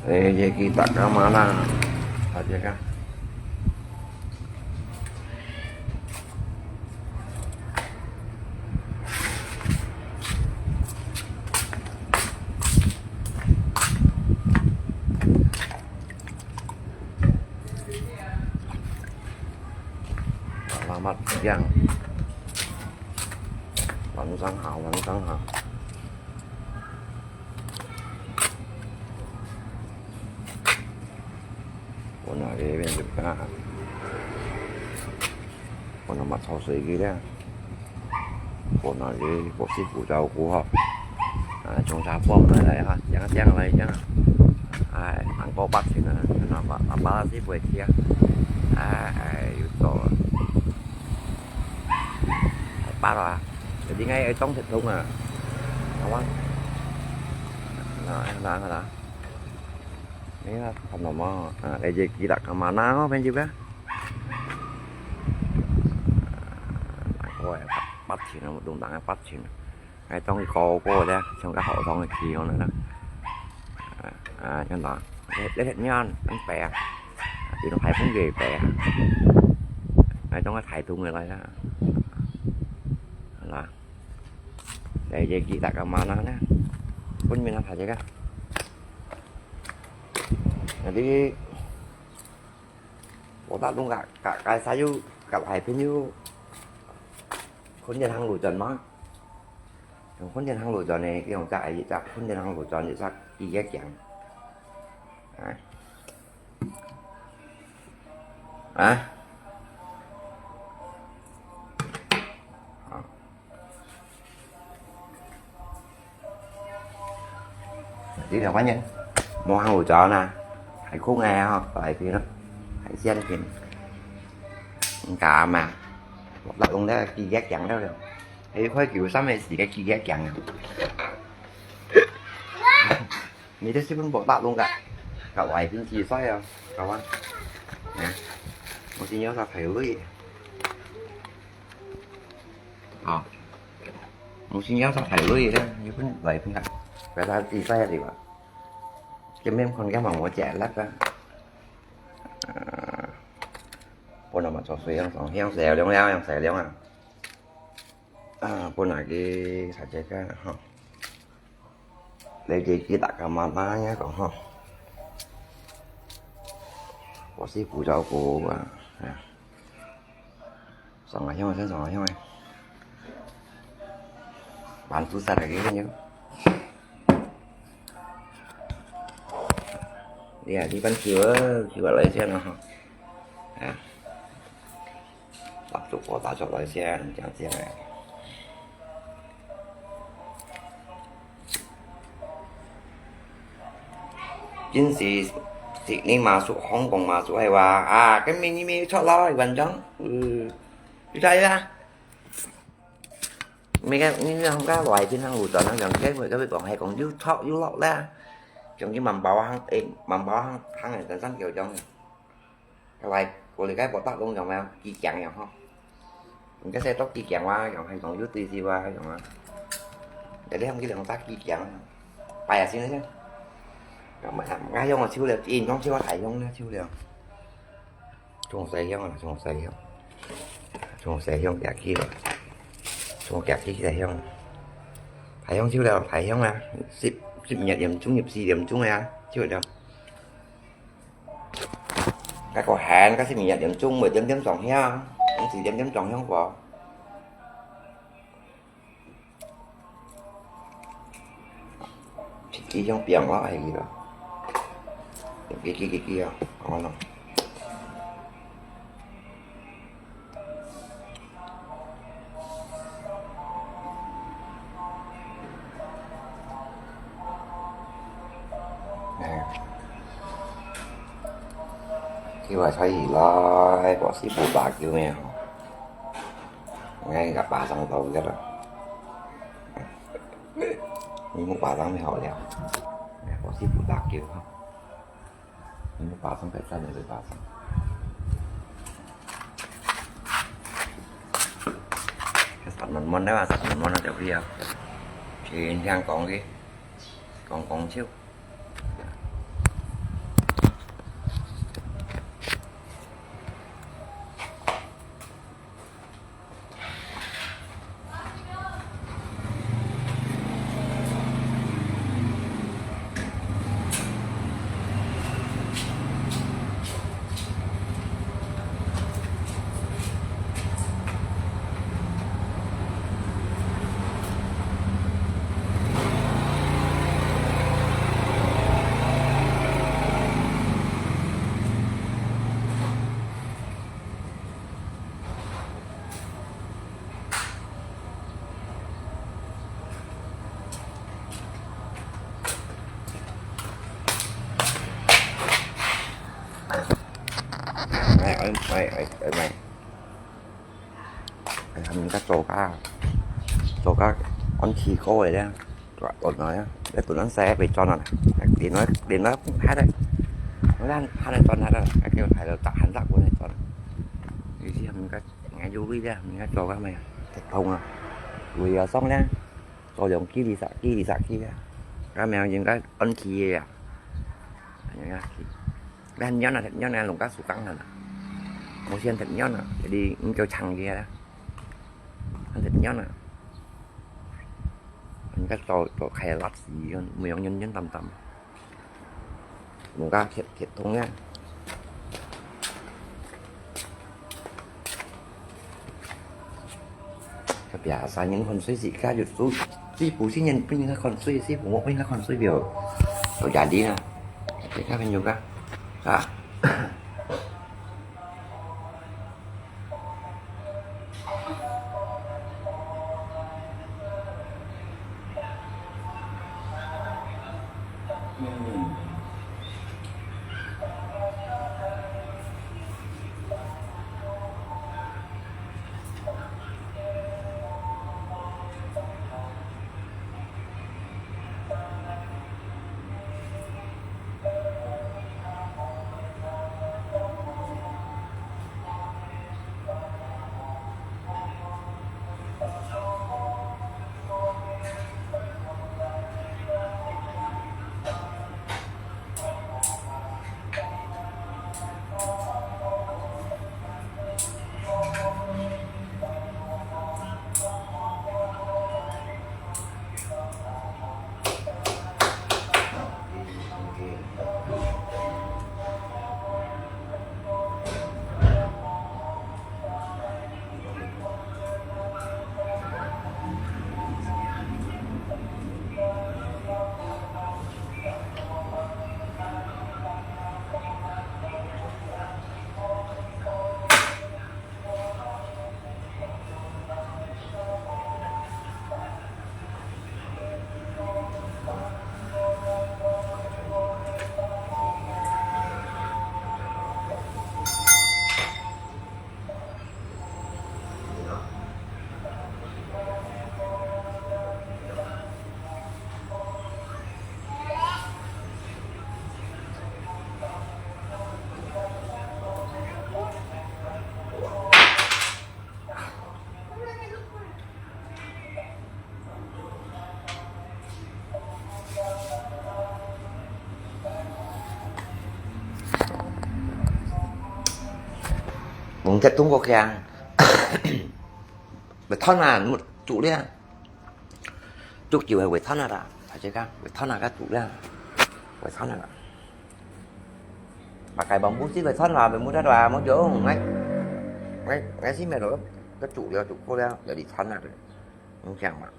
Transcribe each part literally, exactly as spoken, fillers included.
哎，这个大家嘛啦，大家看。Alamat yang. Langsang ha, langsang ha. Pun ada yang juga. Pun amat sausage gila. Pun ada, pun si pun jauh kuha. Ah, chung sa pun na lai ha, yang yang lai yang. Ai, ang ko bat sini na, kenapa? Apa si buat dia? Ai, you tahu. Apa lah? Jadi ngai ai tong thịt thùng à. Apa? Nah, nah, nah. Ini lah, kan nama. Ah, lê jê kì lạ kà mà na ho, bên jê ba. Ôi, bắt chín, một đồng tảng bắt chín. Ai tong kì kò kò đấy, trong cái hậu tong kì kì ho nữa đó. À, à, cho nó. Lê, lê hết nhon, ăn bè. Thì nó phải cũng ghê bè. Ai tong cái thái thùng này lại đó. Là. Lê jê kì lạ kà mà na nè. Cũng mình ăn thái jê kà. Jadi, 博大弄个，个，个啥有，个外边有，คนเดินทางหลู่จอนมั้ง คนเดินทางหลู่จอนเนี่ย ที่ของจ้าไอ้จ้า คนเดินทางหลู่จอนอยู่สักกี่แยกแยง ฮะ ฮะ Đi đâu quá nhỉ? Mua hàng hủ tiếu nè. Hải khúc này hả? Phải thì nó. Hải xiên thì. Cá mà. Một lát luôn đấy, kỳ ghét chẳng đâu rồi. Ê, khoai kiểu xăm này xỉ cái kỳ ghét chẳng à? Mình thấy xí phun bột lát luôn cả. Cả vài tiếng chi xoay à. Cả vài. Nè. Một tí nhớ ra phải lui. Ờ. Một xin nhớ sắp phải lui đó, như phun vậy phun cả. Cái ta đi xoay đi mà. Cái mềm con cái mà mua chè lắc đó. À, bữa nào mà cho suy không, không hiang xèo liông liao, hiang xèo liông à. À, bữa nào cái xài chè cái hả. Lấy cái cái đặt cái mà ta nhá còn hả. Có xí củ rau củ à. À. Sòng là hiông, sân sòng là hiông này. Bán tú sạch là cái gì nhá. Đi à, đi bán chiều, chiều ở lấy xe nó. À. Tập trung vào tạo cho lấy xe, chẳng xe này. Chính sĩ, sĩ ninh mà sụp Hồng Kông mà sụp hayว่า à, cái mini mini chót lo, gần trống. Ừ. Chú thấy ra. Mấy cái, những cái không có loại trên hàng lụt đó, nó gần cái, cái việc còn hay còn dữ chót, dữ lọt ra. Trong cái mầm bảo hàng, ê, mầm bảo hàng, hàng này, tần sẵn kiểu trong. Cái loại, của cái bộ tóc cũng dòng mà, kỳ chẳng dòng không? Cái xe tóc kỳ chẳng qua, dòng hay còn dữ tùy gì qua, dòng mà. Để lấy không cái dòng tóc kỳ chẳng. Bài à xin đấy chứ. Dòng mà, ngay dòng mà siêu liều, in không siêu thái dòng nữa, siêu liều. Chung sai hiông à, chung sai hiông. Chung sai hiông kẹt kia. Chung kẹt kia sai hiông. Thái hiông chiếu đâu, thái hiông à. Sip, sip nhiệt điểm chung, nhập xì điểm chung à. Chiếu đâu. Cái có hẹn, cái sip nhiệt điểm chung, mười điểm điểm sòng hiông. Cũng xì điểm điểm sòng hiông của. Kì kì hiông piang lo ai kì lo. Kì kì kì kì à. Ngon lắm. Nè. Kìว่าใช่หรอ ไอ้บอกสิบุบาทอยู่เนี่ย Ngay cả bà xong tàu rất là. Mình mua bà xong mới hỏi leo. Nè, có ship của bạc kiểu không? Mình mua bà xong phải săn rồi bà xong. Cái sẵn mình món đấy mà sẵn mình món là kiểu kia. Thì anh Giang còn cái, còn, còn xíu. 哎，哎，哎，哎，哎，哎，他们个做个，做个安提高个咧，做做那呀，那做那些被赚了，连那连那还得，我看还得赚还得，还给我抬到大很大过来赚了，有些他们个，俺就为了他们个做个没，太痛了，为了上呢。 做兩支、二十支、二十支啊。該名應該安琪个啊。應該安琪。該樣啊，樣啊，弄到手感啊啦。我先食樣啊，jadi你就長个啦。佢食樣啊。應該做做開辣子，每樣樣樣淡淡。 毋敢食，食通啊。特別三人看水時，家就煮，煮不新人不應該看水，煮不我不應該看水表，有壓力啊。你看朋友个，啊。Mungkin tunggu kiang. Beton ah, mut tu dia. Tuk jiu hai wetan ada, aja ka, wetan ada tuk dia. Wetan ada. Pakai bambu si wetan lah, bambu dah lah, mau jauh, ngai. Ngai, ngai si melo, ke tuk dia, tuk ko dia, jadi tanah dia. Mungkin mah.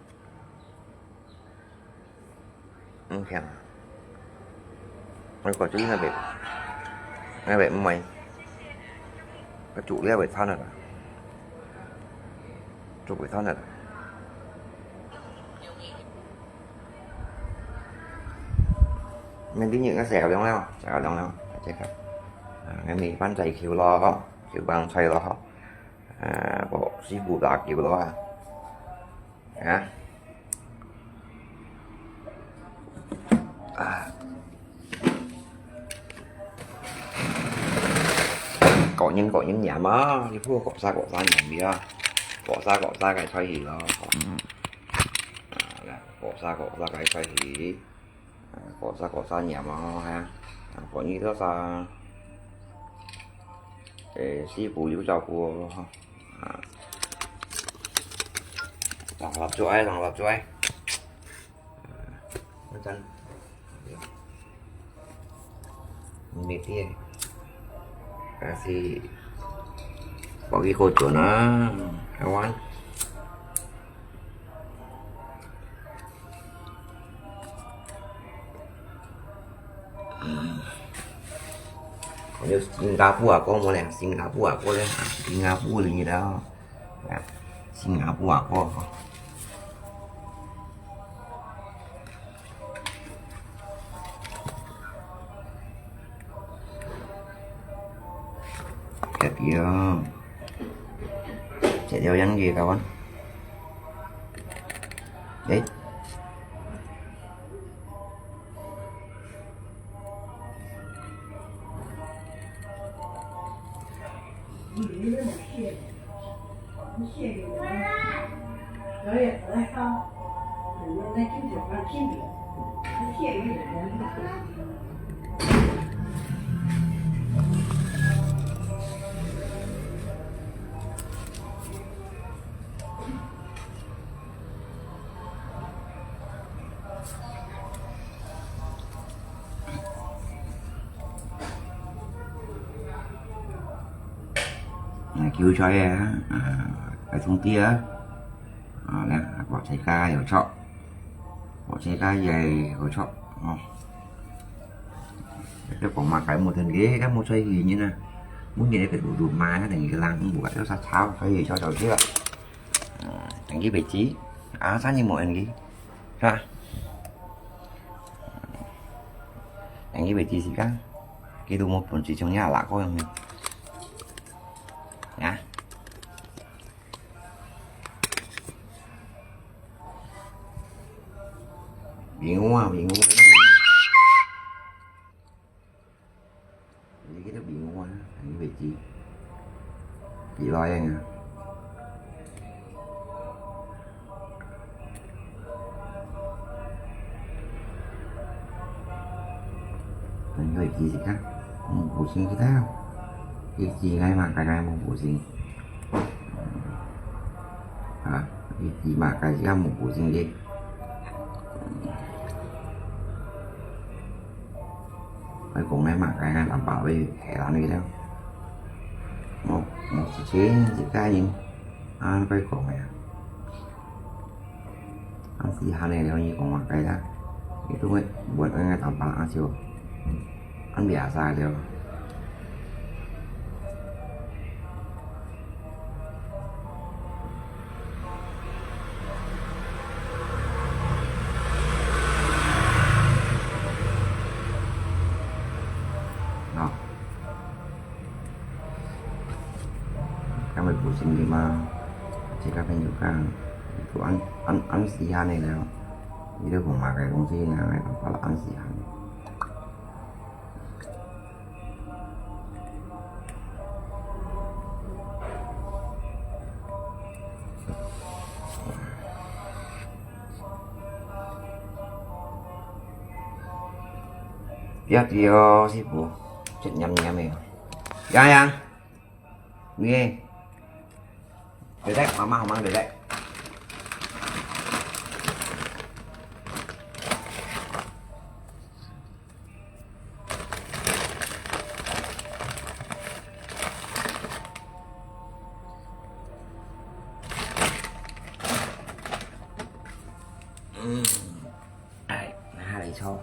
Mungkin. Ngai ko tu ngai be. Ngai be mai. Ke tuk dia wetan ada. Tuk wetan ada. Mình đi những cái xẻo đúng không? Xẻo đúng không? Chết rồi. À, cái mì bánh dày kiểu lo không? Kiểu bằng xoay lo không? À, bộ xí bù đỏ kiểu lo à? Hả? À. Có những, có những nhà mà, thì phù có xa, có xa nhà mì à. Có xa, có xa cái xoay hỉ lo. À, có xa, có xa cái xoay hỉ. À, có xa, có xa nhà mà ha. À, có như thế sao? Ê, sư phụ yêu cho cô. À. Lòng lọc chuối, lòng lọc chuối. À, nó chân. Mệt đi. Kasi, bỏ cái cô chuột nó. Hả, ngoan. Còn nếu Singapore có mua này, Singapore có đấy, Singapore là như đó. Singapore có. Iya. Cek dia yang je kawan. Eh.啊，韭菜啊，啊，白菜丁啊，啊，呢，白菜丁有炒，白菜丁也有炒，哦。這講嘛，該無同个，該無菜魚呢，無人个摎摎嘛，等於个人，無个，就炒炒，可以炒炒去了。 啊，等佢會煮，啊，生意無恁个，係吧？等佢會煮時間，佢都無本事像這辣椒樣个。啊？明啊，明啊。 你這個比我啊，你會知，比我樣啊。你會知時間，嗯，無信佢兜，佢知𠊎嘛，該𠊎無無信。 啊，佢知嘛，該時間無無信个。愛講个嘛，該𠊎阿爸會害人个了。我，我是前一個人，啊，該講个啊。 恁時間个了，你講話該啦，你都會問𠊎當白阿笑，恁biasa了。喏。 該會無信个嘛，自家朋友講，佢恁，恁，恁時間个了，佢都講嘛，該東西呢，𠊎講，恁時間个。 不要丢哦，師傅，這黏黏个。洋洋，你，對對，媽媽好忙，對對。 嗯，哎，拿來炒。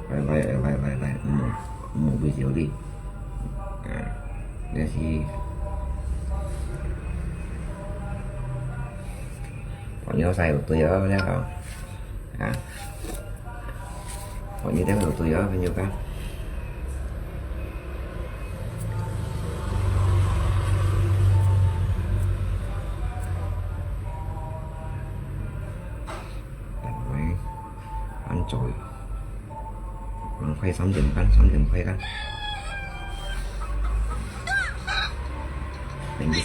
來來來來來，嗯，嗯，毋會少哩。啊，這係朋友晒有對哦，這個。啊，朋友這個有對哦，朋友講。 兩塊，恁做，兩塊三點半，三點塊啦。Thank you.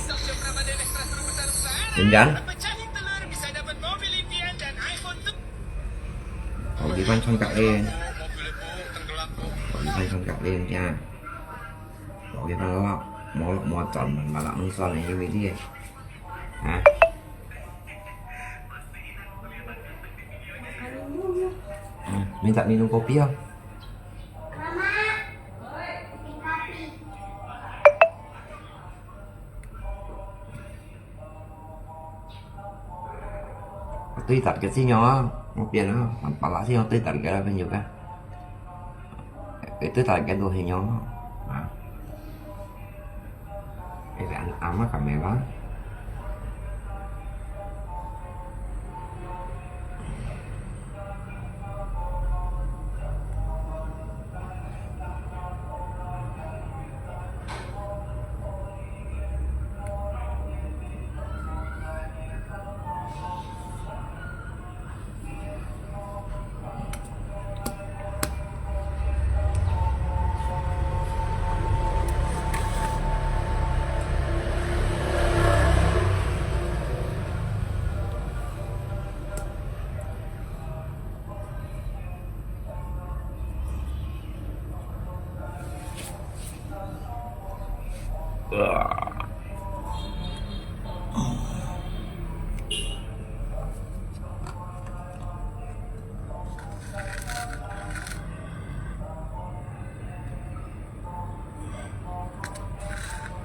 Jangan. Kau di pansan kak eh. Kau di pansan kak eh ya. Kau di pansan mau mau tan malah ngesan ni mesti. Ha? Hmm, minta minum kopi ah. Tui tat ke sinyo ah, mau pian ah, pala sinyo tui tat ke lah penyo ka. Itu tat ke tu hinyo ah. Eh, ama kami ba?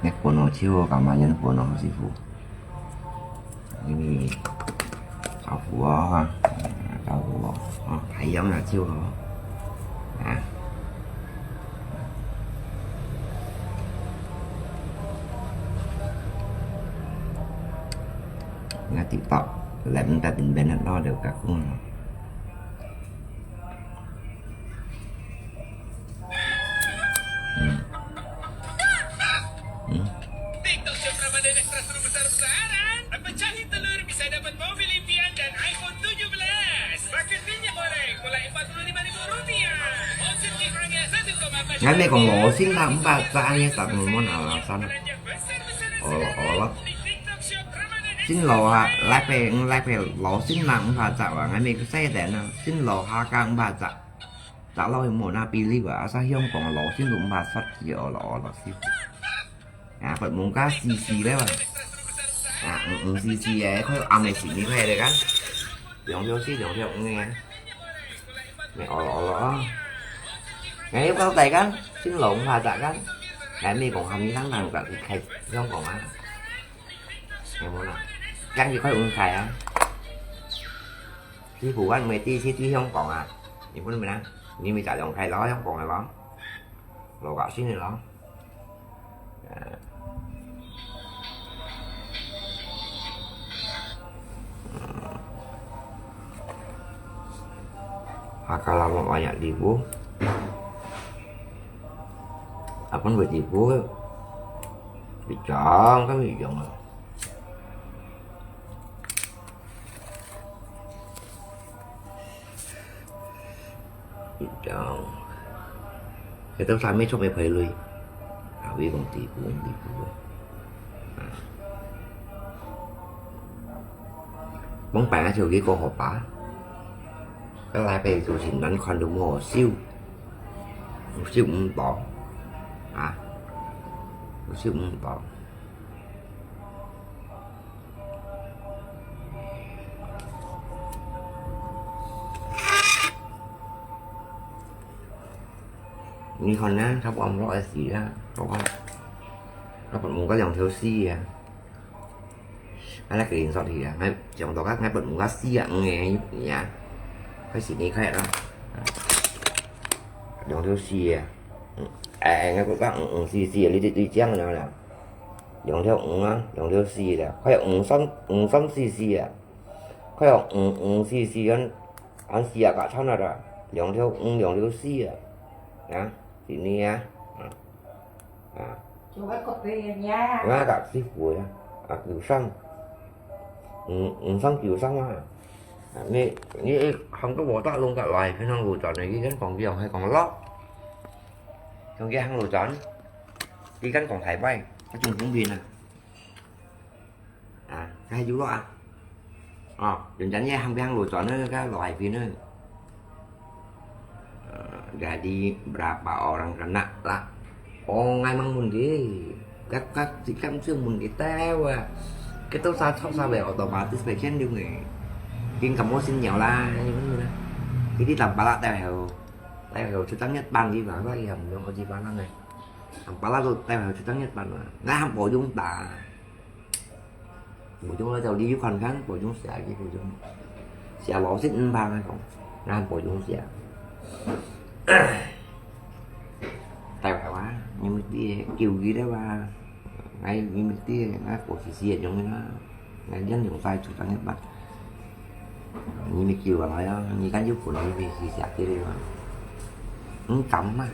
你滾落去，我幹嘛人滾落去？ 因為炒股啊，炒股啊，太陽啊，就好啊。Nga TikTok, lem ta tin benet lo de ka kung. Hmm. Hmm. Ngan mi kong lo sin na, empat sak ni sak mo na alasan. Olo, olo. Sin lo ha, lai pe, lai pe lo sin na empat sak wa, ngan mi sai den na. Sin lo ha ka empat sak. Sak lo mo na pili wa, asa hiong kong lo sin lu empat sak ki olo, olo si. Ya, pet mungka sisi le wa. Ya, mm, sisi ya, kau ame sini kau ada kan? Yang jauh si, yang jauh ni ya. Ni olo-olo ah. Ngai kau tai kan? Sin long ha tak kan? Ngai mi kong ham ni nang nang tak khai yang kong ah. Yang mana? Yang di kau ung khai ah. Si bukan mesti si di yang kong ah. Ni pun mana? Ni mi tak yang khai lo yang kong lo. Lo kat sini lo. Hakala mo banyak tipu. Apa buat tipu? Bicara kan bicara. Idang. Kita sami cuma pay lui. Awi kong tipu, kong tipu. Mong pay aja lagi kong hopa. Kalau pay tu sin nan kan tu mo siu. Siu empat. Ah. Siu empat.你看呢，差不多五六个字啊，我看，我本五个两条丝啊，俺那个人说的啊，俺讲到个，俺本五个四啊，五个呀，开始你看了，两条丝啊，嗯，哎，俺讲五五四四，你这这讲了了。 两条五啊，两条四了，快要五三五三四四啊，快要五五四四，俺俺四啊，搞错了啦，两条五，两条四啊，啊，是你啊，啊啊，就我个别人呀，我搞师傅呀，啊，九三，五五三九三啊，啊，你你一行到我大龙个来，平常路转的，一人讲讲，还讲老，讲讲行路转，一人讲台北，啊，中风病啊。該係有落啊。哦，人家你行邊路轉呢，該老海邊呢。呃，jadi berapa orang kena lah? Oh, ngai mang mun di. Các các chỉ cắm xương mun di teo à. Cái tao sa thọ sa về automatic về khen điều này. Kinh cảm ơn xin nhiều la, như thế này. Cái đi làm bả lạ teo heo. Teo heo chứ tăng nhất bằng đi vào đó thì hầm用có gì bán lắm này. Làm bả lạ rồi teo heo chứ tăng nhất bằng mà. Ngai hàng bộ dung ta. Bộ dung là tao đi khăn khăn, bộ dung xả cái bộ dung. Xả lỏ xít ăn bằng này không. Ngai hàng bộ dung xả. Teo heo á, nhưng mà đi kiểu gì đó mà. Ngai, ngai mi ti, ngai ko si si yong na. Ngai lian yong sai chu tang yat ba. Ngai mi kiu ba ngai, ngai kan yu pun ngai mi si si ti le ba. Ngai kam ma.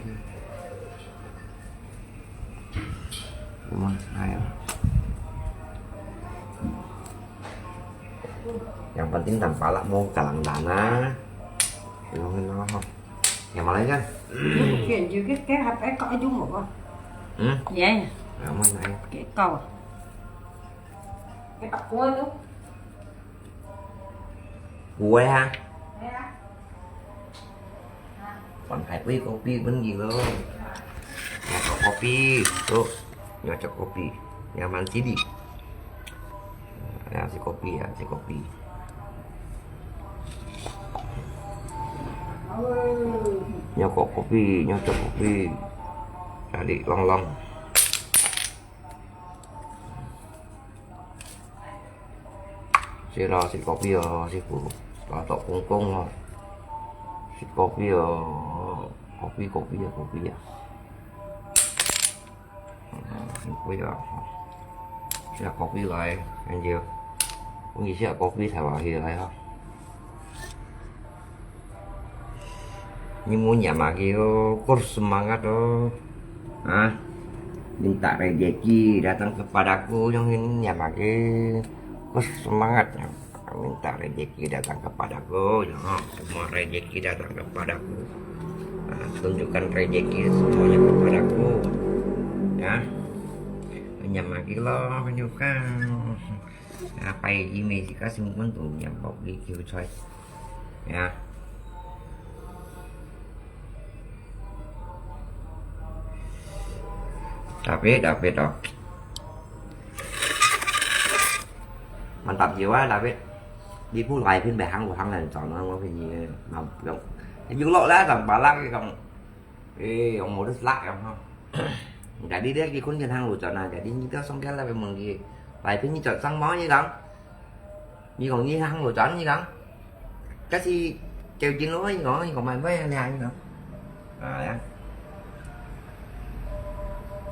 Ma, ngai. Yang penting tanpa lah mau kalang dana. Yong no. Yang mana kan? Chuyện gì cái cái hộp cái có dung một con. Hmm? Vậy. Yang mana? Cái câu. Cái bạc cua đó. Cua ha? Còn phải quay copy vấn gì đó. Nhà có copy. Đó. Nhà cho copy. Nhà mang chỉ đi. Nhà sẽ copy, nhà sẽ copy. Nhà có copy, nhà cho copy. Jadi long long. Sila si kopi ya, si bu. Atau kongkong ya. Si kopi ya. Kopi, kopi ya, kopi ya. Kopi ya. Ya kopi lai, anjir. Kung isi kopi saya wahai lai ha. Ni munyi maki oh, kurs semangat oh. Ah, minta rezeki datang kepadaku yang ini maki kurs semangat. Minta rezeki datang kepadaku, ya. Semua rezeki datang kepadaku. Ah, tunjukkan rezeki semuanya kepadaku. Ya. Nyamaki lo tunjukkan. Apa ini sih kasih pun tuh yang pop di kiu choi. Ya. Tapi, tapi toh. Mantap jiwa, tapi. Đi phu lai phin bai hang lu hang lan chọn nó phin ni mà. Yu lo la tang ba lak kong. Ê, ông mô đất lạ không không? Jadi dia ki kun ken hang lu chọn na, jadi ni ta song kia la bai mong ki. Lai phin ni chọn sang mo ni kong. Nhi kong nhi hang lu chọn nhi kong. Kasi kêu jin lu nhi kong, nhi kong mai mai le nhi kong. À, ya.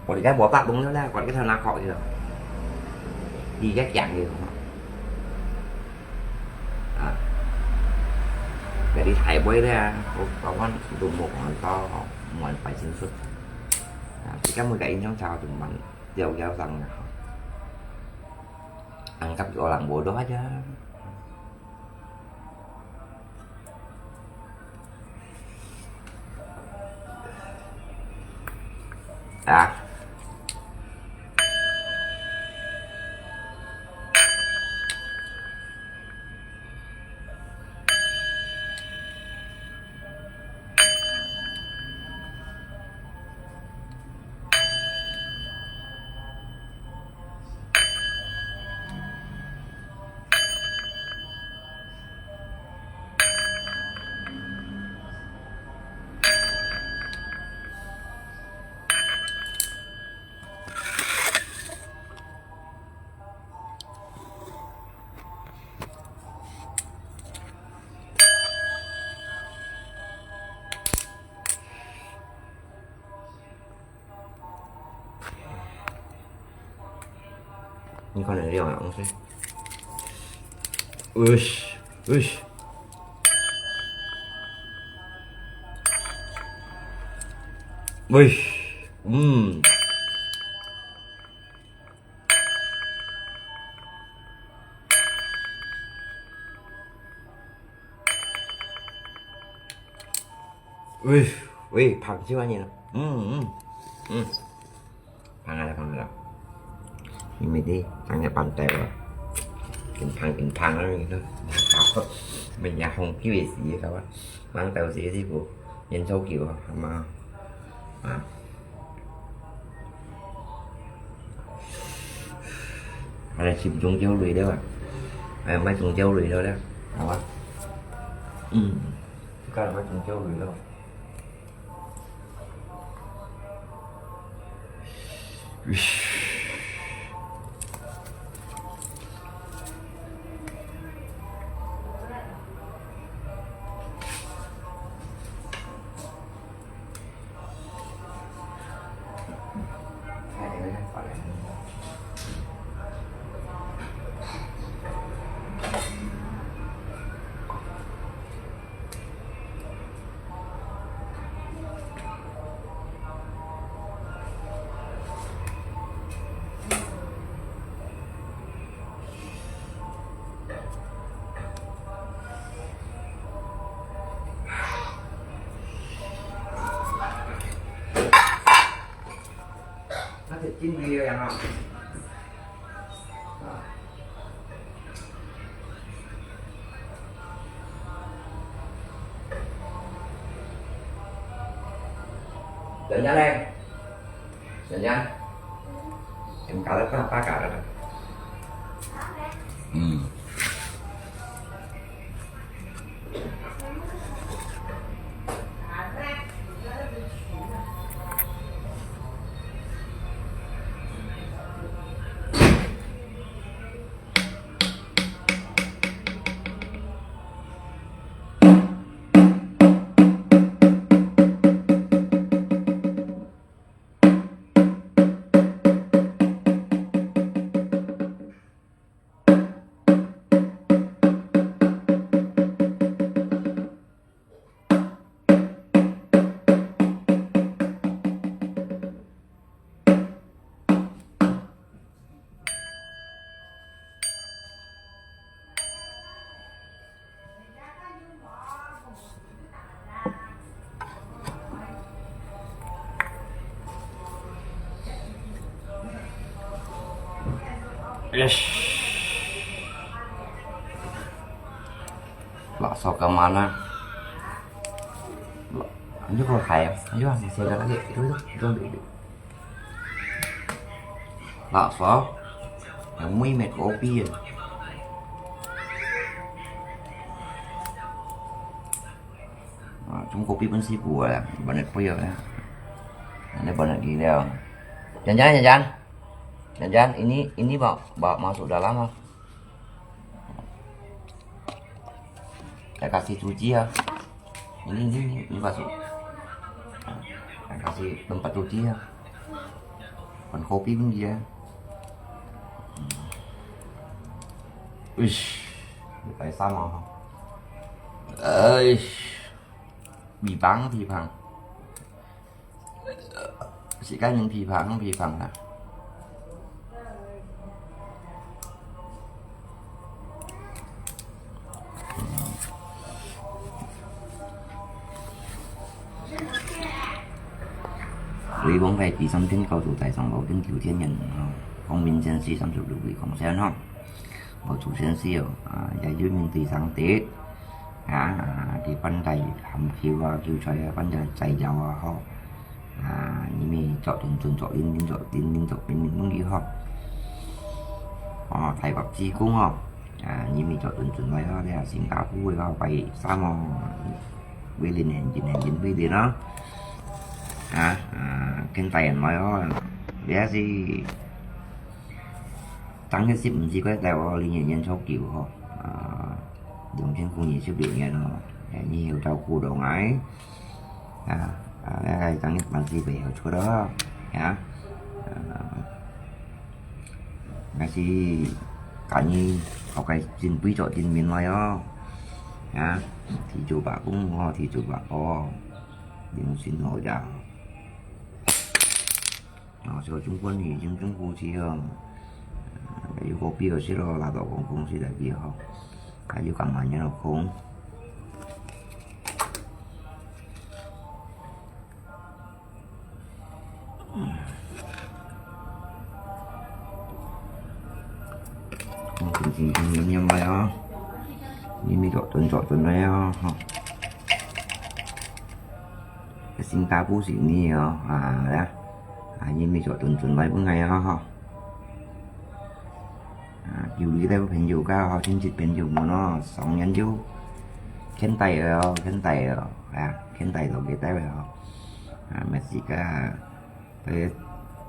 Còn cái bộ bạc đúng nữa là còn cái thằng nào khỏi kìa. Đi cái chặng kìa. À. Để đi thải bơi ra, có con tụi một con to, một phải xin xuất. À, thì các mươi cái in trong sao tụi mình đều kéo rằng là ăn cắp cái làng bộ đó chứ. À. Ini kan ada yang orang sih. Uish, uish. Uish. Hmm. Wih, wih, phang siu anyin. Hmm, hmm. Hmm. Phang ada, phang ada. Ini di, tanya pantai lah. 乒乓乒乓啊，你看，搞，乜也紅幾位時，搞啊，忙到時這個演奏球啊，係嘛？啊，還來食中焦類了啊，哎，買中焦類了了，好啊。嗯，這個買中焦類了。那就進去了呀哈。啊。人家呢？人家？你们搞得半八嘎了。嗯。 Yes。Lak sok ke mana? Lak, ayo ko hai, ayo, masih ada lagi. Itu, itu, itu, itu. Lak sok. Yang mui met kopi ya. Ah, cuma kopi pun sipu ya, banyak pun ya. Ini banyak gila. Jangan-jangan, jangan-jangan. Jangan-jangan ini, ini bawa, bawa masuk dalam ah. Saya kasih cuci ya. Ini, ini, ini, ini masuk. Saya kasih tempat cuci ya. Còn khô pin gì á. Uish, phải sao mà. Uish, bị bắn thì phẳng. Sĩ cái những thì phẳng, thì phẳng à. 雷公在第三天高祖在上老君九天人啊，光明先师三十六位光仙哈，我祖先是有啊，也有名第三代啊，啊，佢本來含笑啊，叫出來啊，本來在有啊，吼。 啊，你們做準準做靈靈做靈靈做靈靈東西吼。哦，大國之公哦，啊，你們做準準來哦，這新加坡个哦，拜三哦，威廉很近很近威廉哦。啊，啊，跟大人來哦，這是當日是毋是个在我零年年初九吼，啊，兩千空二十六年哦，哎，你有照顧到𠊎。 啊，啊，該个當日還是袂曉出咯，啊，啊，該是今日後个真貴做真面來哦，啊，地主伯公哦，地主伯婆，良心好呀。 啊，所以中國女性真夫妻哦，有个比较是咯，拉到公公是来比好，还有干嘛呢？老公。哦，定定定定定來哦，你咪做轉做轉來哦，吼。新加坡是你哦，啊，來啊，啊，你咪做轉轉來分𠊎哦，吼。啊，有你个朋友个吼，親戚朋友們哦，上年就牽帶了哦，牽帶了哦，啊，牽帶了給帶了哦，啊，乜係个。 个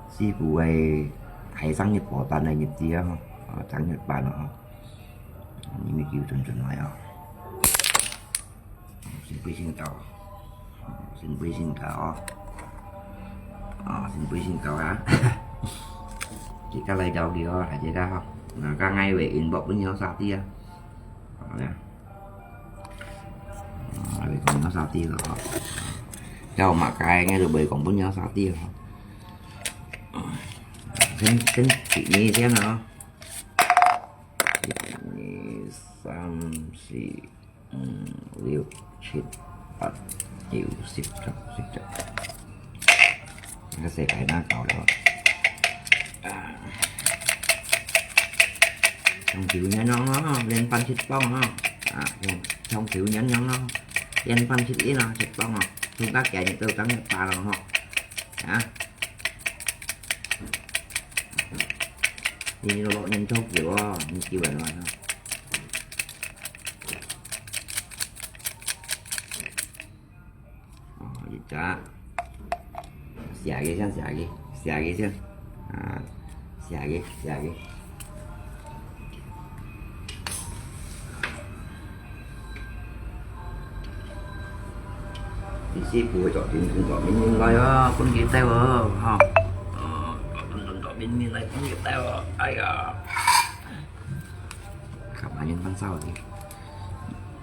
師傅个大生日破單个日子啊，吼，啊，生日班啊，吼，你咪叫準準來啊。新杯新到，新杯新到啊，啊，新杯新到啊。自家來搞佢哦，大家吼，那个愛个inbox分你哦，兄弟啊，好呀。 啊，你講到兄弟了吼，要麼个應該就袂講分你兄弟了吼。先先切你先啊，一二三四五六七八九十十十十。 這个世界哪搞了？啊，像球一樣哦，連扳七磅哦，啊，像像球一樣哦，連扳七斤哦，七磅哦，從家己日都當一百了吼，啊，你落年做球哦，你球人了吼。 哦，一隻。寫个先，寫个，寫个先。啊，寫个，寫个。第四步做定定做明明來哦，分佢兜哦，吼。哦，做定定做明明來分佢兜哦，哎呀。 ขับมายังตั้งเศร้าที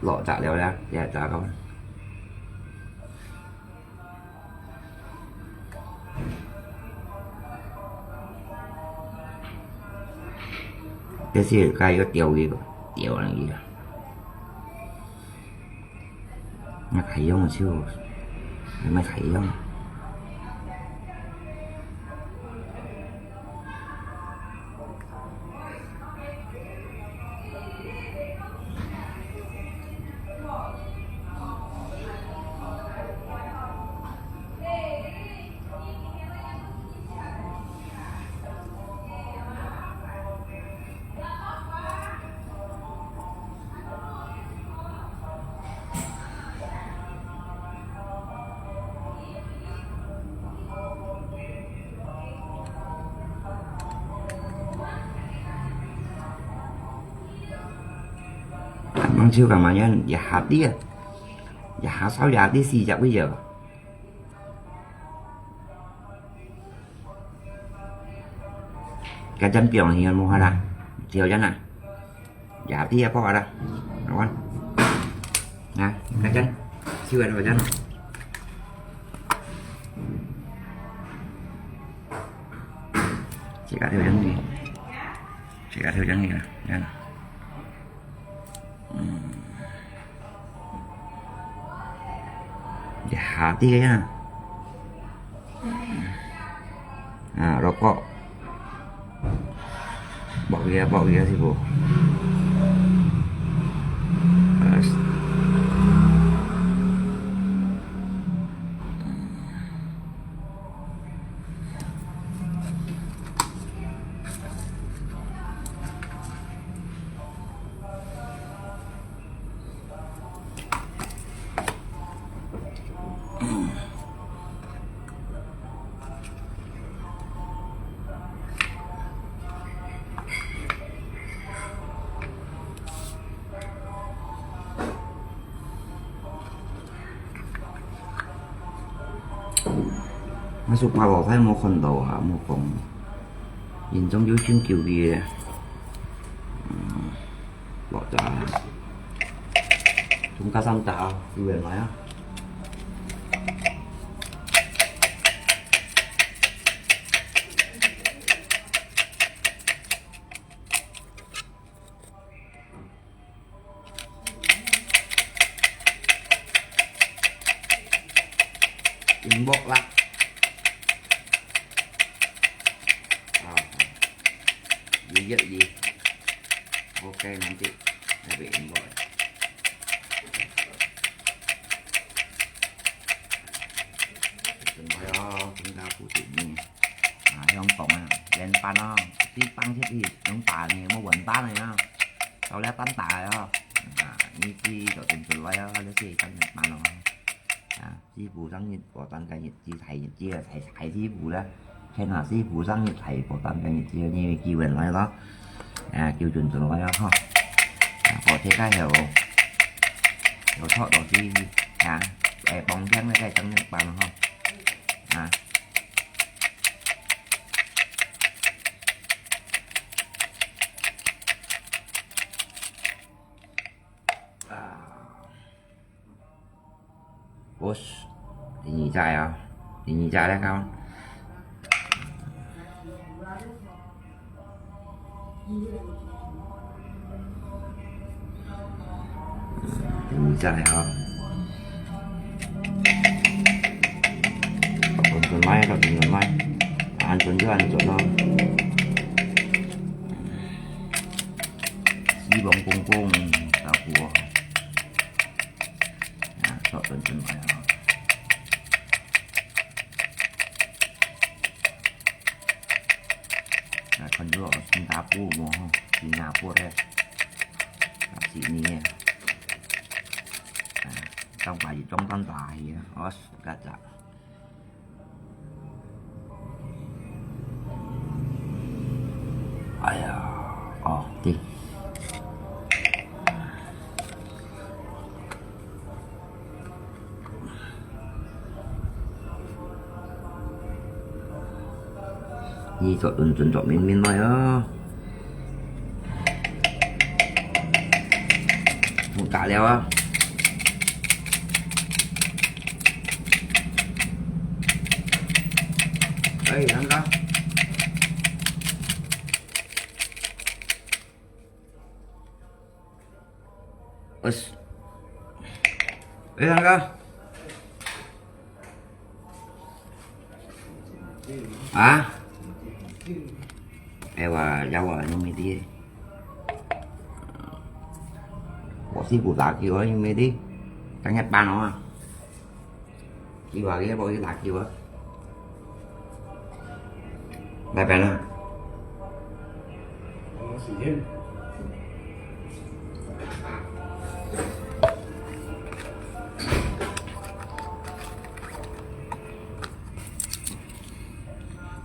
หล่อจะแล้วนะอย่าจะก็这是该个钓鱼吧，钓那个。 那开用就，那没开用。 Mang chiu ka ma yan, ya hati ya. Ya hasau ya hati si jak wi ya. Ka jan piong hi mo hala. Chiu jan na. Ya hati ya po hala. Awan. Na, ka jan. Chiu ya jan. Chiu ka chiu jan ni. Chiu ka chiu jan ni. Yan. Hmm. Di hati ka yan. Ah, rokok. Bok dia, bok dia sibu. Pas. Masuk pa lo, saya mau kondo ha, mau kong. Yin zong yu xin kiu ki. Lo ta. Chúng ta sang ta, yu wen mai a. Inbox lah. Ah. Dikit lagi. OK，難得，那邊應該。準備哦，新加坡這面。啊，香港啊，原版哦，這放入去，用打呢，莫換版的啊。到了蛋打哦。啊，你自己就準備來哦，這是當然版哦。啊，師傅生日，過單个日子，大日子啊，大，大師傅啦。天下師傅生日，大過單个日子，你叫人來咯。啊，叫準準來啊，吼。啊，火車該有，有坐到去，啊，誒，幫聽那個當然版哦，吼。啊。啊。 Bos, ini cak ya, ini cak lah kawan. Ini cak ya. Tonton mai, tonton mai. Anton juga anton lo. 希望公公照顧我。 啊，坐等等來啊。來看這個新加坡無吼，新加坡个，啊，悉尼个。啊，當擺一種當大去啊，我自家食。 哎呀，哦，對。你做認真做明明來啊。 好，打了啊。哎，兩個。我是，哎，兩個。 啊？哎，我，要我用没得。我是不打球啊，用没得。刚才搬了啊。你话你要不去打球啊？来搬了。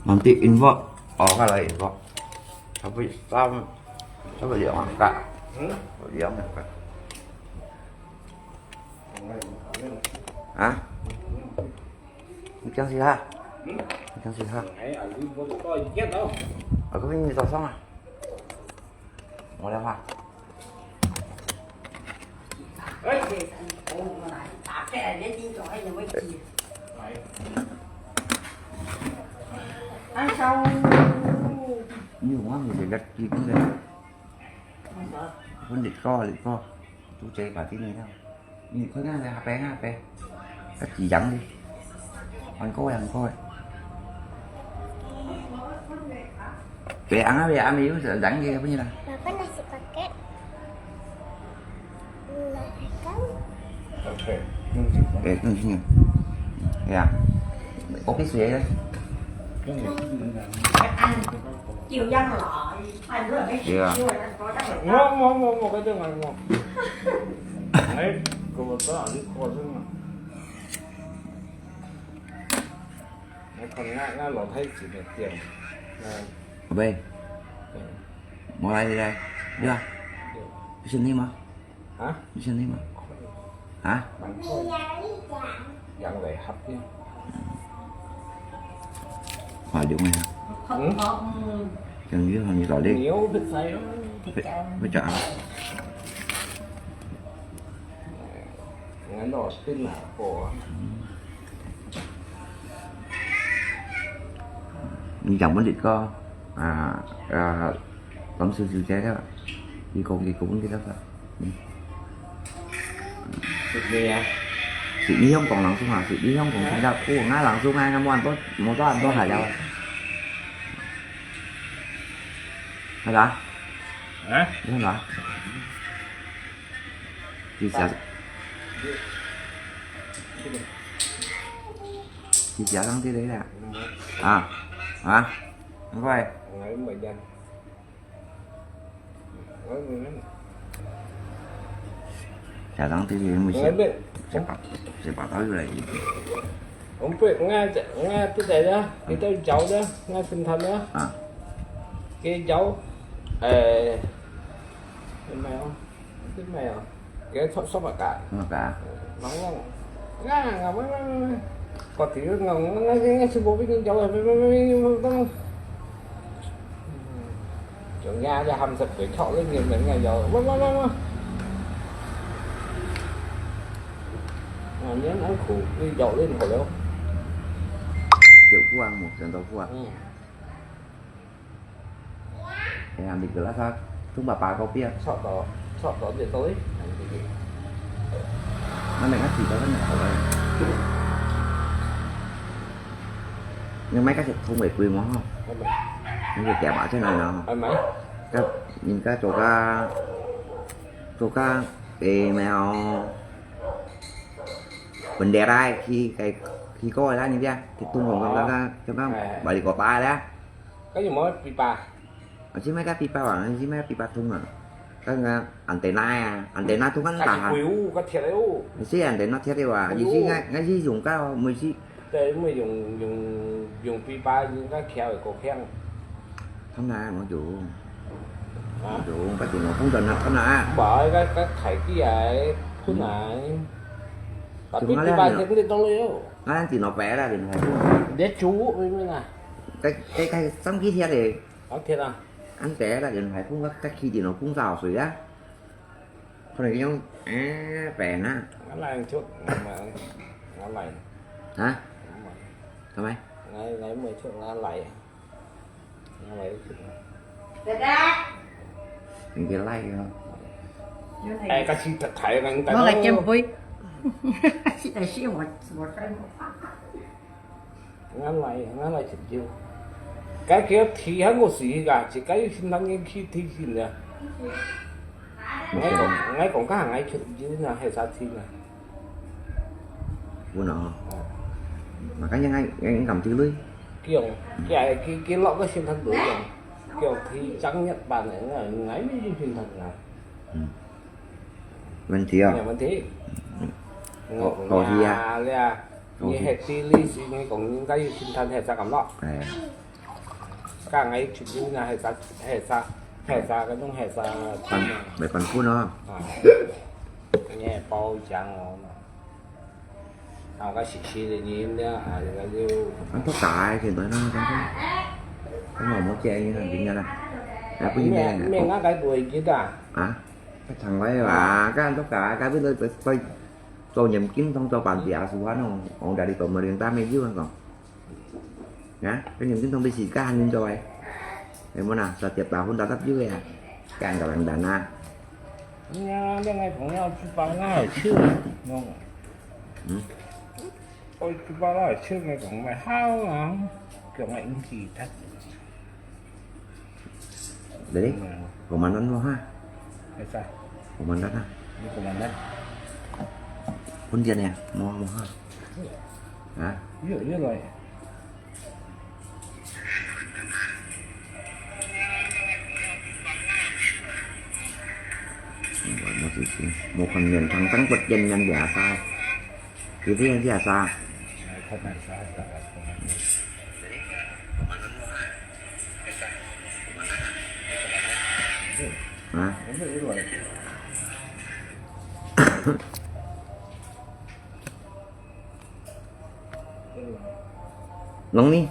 Nanti info, oh, kalau info. Tapi sam, tapi dia angkat. Hmm? Dia angkat. Hah? Macam sih ha? Hmm? Macam sih ha? Ai, aku pun tak ingat tau. Aku pun minta sama. Ngồi đây ha. Ăn sao? Nhiều quá mình sẽ gắt kia cũng được. Không định co, định co. Chú chế cả tí này đâu. Nhìn thôi nha, hạt bé, hạt bé. Cắt chỉ dặn đi. Ăn cô, ăn cô. Bé ăn á, bé ăn, bé dặn gì, apa như là? Papa nasi pakai. Makan. Oke. Ê, cái gì nhỉ? Ê à. Có cái gì đấy. Ăn. Chiều dăng lọ. Ăn rồi cái chiều ăn có chắc là. Ngon, ngon, ngon, ngon, cái tương này ngon. Đấy, cô có ăn có chứ mà. Đấy, còn ngại ngại lọt thấy chỉ được tiền. Ở đây. Mua lại đi đây. Được. Được. Cái xin đi mà. Hả? Cái xin đi mà. Hả? Bạn thôi. Dặn lại hấp đi. Hỏi được mày hả? Ừ? Chẳng biết hỏi gì tỏ đi. Nếu biết sai lắm. Phải, phải trả. Ngắn đó tin là của. Mình chẳng muốn định co. À, à, tóm sư sư chế đó. Đi cùng, đi cùng cái đó thôi. Ừ. Sydney à? Sydney không còn lắm xuống hả? Sydney không còn Singapore. Ngã lắm xuống ngay, ngã mua ăn tốt, mua tốt ăn tốt hả đâu? Hả đó? 啊？你看哪？你夹，你夹上去了呀？啊啊，很快。 Kadang tu dia mesti siapa, siapa tahu lagi. Umpet ngai, ngai tu dah, kita jauh dah, ngai sentang dah. Ah. Kita jauh, eh, mai oh, mai oh. Kita sok sok makan. Makan. Nong nong. Ngai ngai mai mai mai. Kau tidur ngai ngai ngai semua bikin jauh, mai mai mai mai. Chúng nhà cho hầm sập cái chọ lên nhiều mình ngày giờ. Vâng, vâng, vâng, vâng. Mà nhớ ăn khủ đi dậu lên khỏi đâu. Triệu Phú An một, Trần Tàu Phú An. Ừ. Thế là mình cứ lát sao? Chúng bà bà câu kia. Sọt đó, sọt đó để tôi. Nó mày ngắt gì đó, nó mày hỏi. Nhưng mấy cái thùng bảy quỳ mà không? Không mày. Những cái kẻ bảo thế này nó. Ơi mày. Các, nhìn các chỗ các, chỗ các, ê, mèo. Vấn đề đây, khi cái, khi coi ra như thế, thì tung hồng trong các, trong các, bảy có ba đấy. Cái gì mới bị ba? Ở trên mấy cái pipa bảo, ở trên mấy cái pipa thùng à. Cái, à, antenna à, antenna thùng ăn Cái tả gì hả? Quỷ u, cái thiệt đấy u. Cái gì antenna thiệt đấy à? Quỷ Gì gì u. Ngay, ngay gì dùng cái, mới gì. Tại mới dùng, dùng, dùng pipa, dùng cái khéo để cầu khéo. Thắm nà, nó dùng. Hả? Nó dùng, cái gì nó không cần hạt thắm nà. Bảo cái, cái thải kia ấy, phun Ừ. này. Tapi Chúng nó pipa lẹ thiệt đấy đâu rồi. Nó ăn thì nó bé ra thì nó phải phun. Để chú, mới, mới là. Cái, cái, cái, sắm kỹ thiệt thì Có thiệt à? Ăn té là điện thoại phun các, các khi thì nó phun rào rồi á. Con này cái giống, à, bé nè. Nó là một chút, mà nó lầy. Hả? Đúng rồi. Sao mày? Ngay, ngay mười chút nó lầy. Nó lầy chút. Mình cái like nó. Ê, cái gì thật thải ngay Nó là tay. Kem bối. Chị này chị một, một cái một phát. Ngăn lại, ngăn lại chụp chiếu. Cái kia thì hăng có gì cả, chỉ cái xin thắng những khi thì xin nè. Ngay còn, ngay còn cái hàng ngay chụp chiếu nè, hay sao thì nè. Ủa nó. Mà cái những ngay, ngay cầm chữ lưới. Kiểu, cái, cái, cái lọ cái xin thắng đối rồi. Kiểu thì trắng nhất bàn này, ngay mới xin thắng nè. Ừ. Vấn đề à? Nhà vấn đề. Có, có gì à? Nhà, nhà, Có như gì? Hệ tí lý gì, như còn những cái xin thân hệ sao cảm lọ. À. Cả ngày chụp như là hệ sao, hệ sao, hệ sao cái đúng hệ sao. Còn, để còn phun nó. À. Nghe bao chán rồi mà. Tao có xịt xịt thì nhìn nữa, à, thì nó kêu Ăn thuốc cải thì nói nó, nó, nó mà muốn che như thằng Vĩnh Nhân à. Đã có gì Mẹ, nghe nè. Mẹ ngã cái đuổi kia à? Hả? Cái thằng ấy mà, cái ăn thuốc cải, cái biết tôi, tôi, tôi, tôi nhầm kính thông cho bạn bè xu hán không? Ông đã đi tổ mười đến tám mươi dưới còn. Hả? Cái nhầm kính thông bị xịt cái anh cho ấy. Em muốn nào, sao tiệp tao không đã tắt dưới à? Cái anh cả bạn đàn à. Nhà, bên ngay cũng nhau, chú bảo nó ở trước. Đúng không? Ừ. Ôi, chú bảo nó ở trước ngay cũng mày hao lắm. Kiểu mày im gì thật. Đấy, Ừ. Của màn ăn mua ha. Hay sao? Của màn ăn ha. Như của màn ăn. Phun tiền nè, mua, mua ha. Hả? Ví dụ như rồi. Một phần mềm thằng trắng bật danh nhân giả sao? Thì thế anh giả sao? Hả? Nong ni.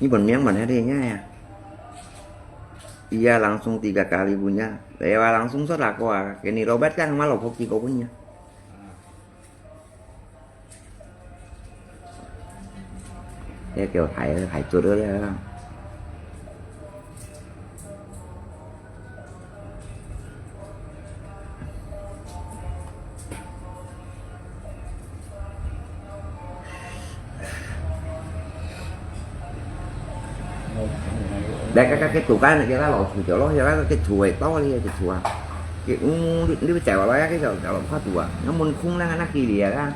Ni buat miang buat hari nya ya. Iya langsung tiga kali punya. Lewa langsung sudah ko ah. Kini Robert kan malah hoki ko punya. Cái kiểu thải, thải chuột đó đấy. 來，該，該，該，杜干，該，該老鼠條咯，該，該，該鼠仔，到了，該鼠啊。該，嗯，你，你走了，該，該，走，走了，怕鼠啊。該門空了，那幾里啊，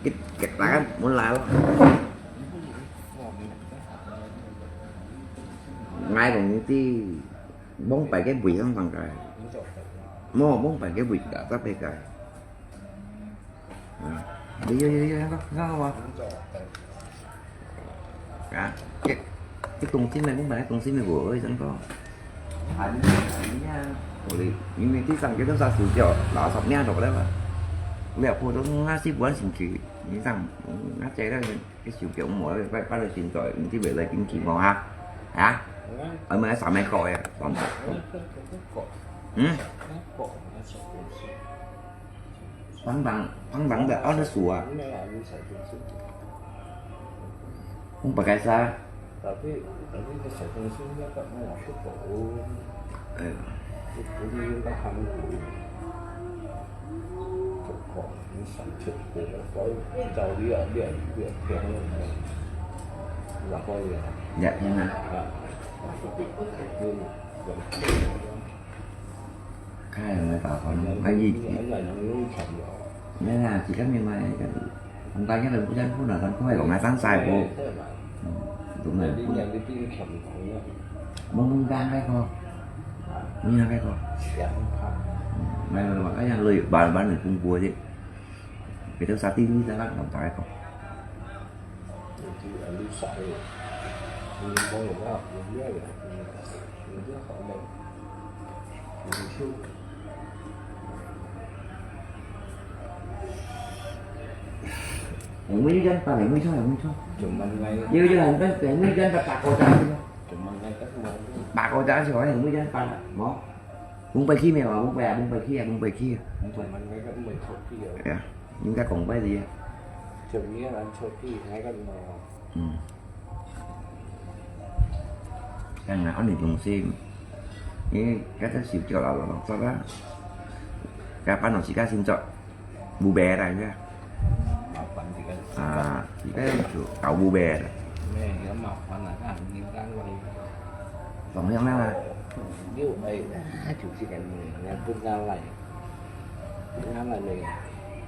該，該，該門來了。𠊎同你知，往擺个位上上个。無，往擺个位个，特別个。 啊，有有有有，看看好無？啊，這這東西呢，我買東西呢，我會想講，啊，你啊，我的，因為地上這個啥手錶，老少買到了嘛，我也不懂啊，是不安心去，你想，嗯，那這個這手錶我買，擺擺到現在，你這邊來緊去無哈？啊？我們還三百塊呀，三百。嗯？ Pang-pang, pang-pang dah, ano suwa? Kung pagkaisa? Tapi, tapi cái sài công xứng nhất là nó là cái bộ, eh, cái bộ như cái hang của, của, của, nó sản xuất của nó có giàu đi ở biển, biển, biển là có gì à? Dạ, thế nào? À. 開人个大房，啊，佢，你啊，自家明白个，毋單淨係本身本來，佢係講个山西話。嗯，đúng rồi. Mông Mông Giang cái kho. Mông Giang cái kho. Mày mà cái nhà lười bán, bán được Trung Quốc chứ. Cái đó sao tin ta lắm, không phải không? Yang mui jan pa, yang mui choi, yang mui choi. Cuman ngai. Yo yo, yang mui jan pa, pa ko jan sih. Cuman ngai kan mau. Pa ko jan sih, yang mui jan pa, mau. Mông pai khi mèo, mông pai, mông pai khi, mông pai khi. Cuman ngai kan mau thot khi ya. Ya,應該講pai gì ya? Cuman ngai kan thot khi, ngai kan mau. 嗯。像啊，恁呢東西，你該隻手錶啦，老老實啦，該搬到自家先做，無賣啦，係啊。麻煩自家。啊，自家就搞無賣啦。咩，有麻煩啊，該人單位。放響啦。有，哎，就自家，人家不拿來，拿來咩，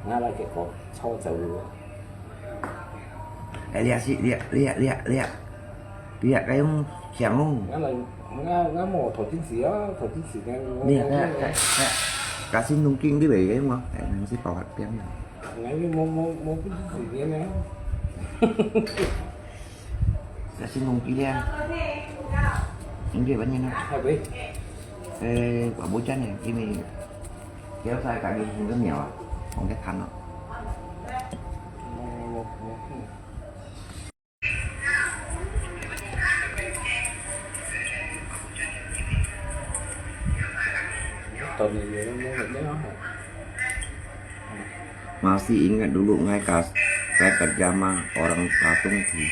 拿來結果抄走了。 哎，這係，這，這，這，這，這，該用響哦。𠊎來，𠊎，𠊎無頭真時啊，頭真時間，𠊎，𠊎，𠊎，該先弄緊你袂用啊，哎，你係包發餅啊。𠊎無，無，無，無真時間啊。該先弄緊咧。你這半年啊。哎，喂。哎，我無講呢，因為 叫啥个名个苗啊，放个攤咯。Masih ingat dulu ngai kas, ngai kerja mah orang patung di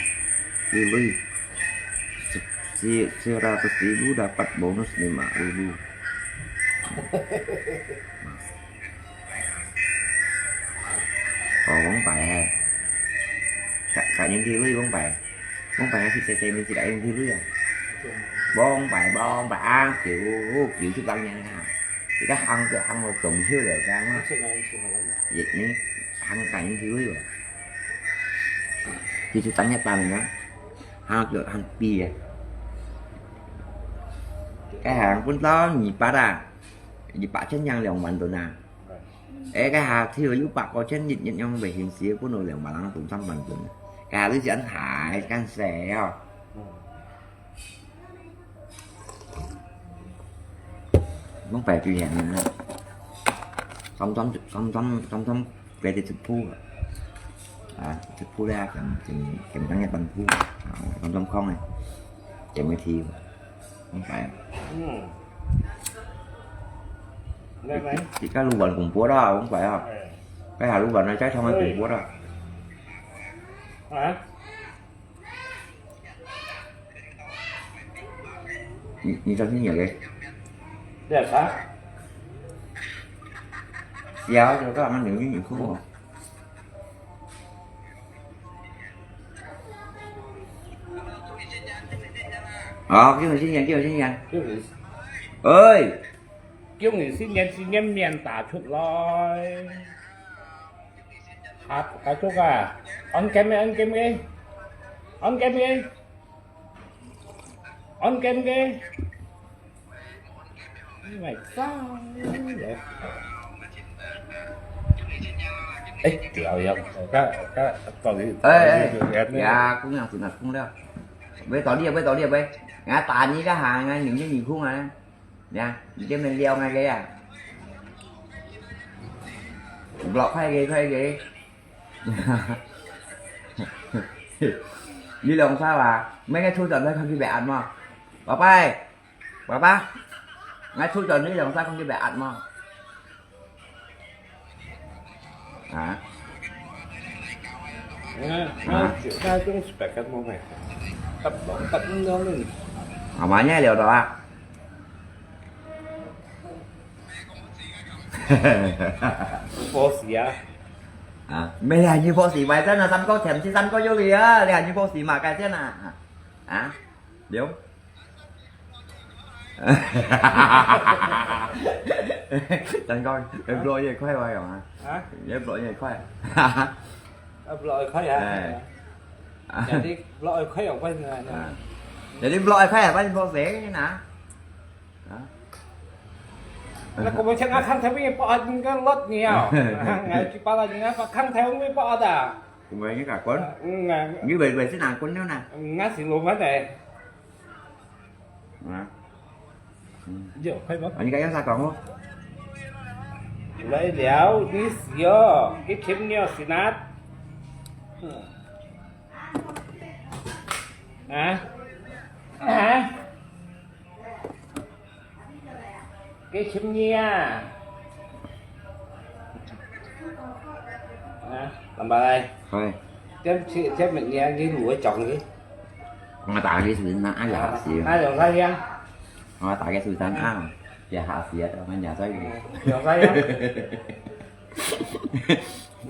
Lui. Si, si, seratus ribu dapat bonus lima ribu. Ủa, Quảng Bài hả? Cả, cả những thi lưới Quảng Bài. Quảng Bài hả? Thì xe, xe mình chỉ đại những thi lưới à? Quảng Bài, Quảng Bài, à, kiểu, kiểu chụp lăng nha ha. Thì cái hăng, cái hăng là tổng hiếu đều ra mà. Vậy nên hăng cả những thi lưới rồi. Thì chụp tăng nhất ba mình á. Hăng kiểu hăng bia. Cái hàng cũng đó nhị bát à. Nhị bát chắc nhang lòng bánh tụi nè. Ê, cái hạt thì có 一百塊錢一，一樣賣現時，本來兩百零，當三萬銀。該下你先下，先食哦。嗯。攏排隊行呢。三三，三三，三三，排隊食鋪啊。啊，食鋪咧，點，點，點當一般鋪啊。啊，三三空呢，點个題。 Không phải. Ừ. Đây này. Chỉ có lũ bánh cũng buốt đó, không phải à? Ừ. Cái hạt lũ bánh này chắc không ai cũng buốt đó. Hả? Nhìn, nhìn sao chứ nhiều vậy? Đẹp hả? Dạ, cho các bạn ăn được cái nhiều khúc không? 好，恭喜新年，恭喜新年。恭喜，哎，恭喜新年，新年面打出來。啊，大叔啊，on cam个，on cam个，on cam个，on cam个。 你咪走咧。哎，對啊，對啊，該，該，到底，哎，哎，到底，呀，講樣子啊，講了。喂，到你啊，喂，到你啊，喂。𠊎打你个哈，𠊎零零二空啊。呀，你這邊撩𠊎个呀。Block開个，開个。你兩儕啊，每個抽獎都看佢白眼嘛。拜拜。 爸爸，𠊎出咗你兩三公斤白壓嘛？啊？啊？啊？啊？Apa-apa了的啊？Boss啊？啊，沒啊，你boss，買真啊，三個錢是三個有理啊，你還你boss嘛，該錢啊？啊？了。 Tan Kong, cái block như khoai hoài hả? Hả? Cái block như khoai. Ờ, block khoai hả? Ê. Jadi block khoai ở quên rồi. À. Jadi block khoai hả? Quên block dễ nè. Hả? Nó cũng không chắc khăn theo cái block cái lót nhiều. Ngày chỉ bảo là những cái khăn theo cái block à. Cũng vậy như cả quên. Ờ, ừ, ngà- Như vậy, vậy xí nào quên nữa nè. Ngà xí lùm hết này. Hả? Ừ. Dễ khoai không? Anh cái sao còn không? Lấy liao, đi xíu, cái chim nhiều xí nát. Hả? Hả? Cái chim nhiều. Hả? Làm bài đây. Thôi. Tiếp, tiếp mình nghe cái lũ ở chồng đi. Ngà ta cái sự nắng ai là hả xí. Ai dòng sao hiang? Ngà ta cái sự nắng ai. Giờ hả xí ở trong nhà sao gì. Dòng sao hiang?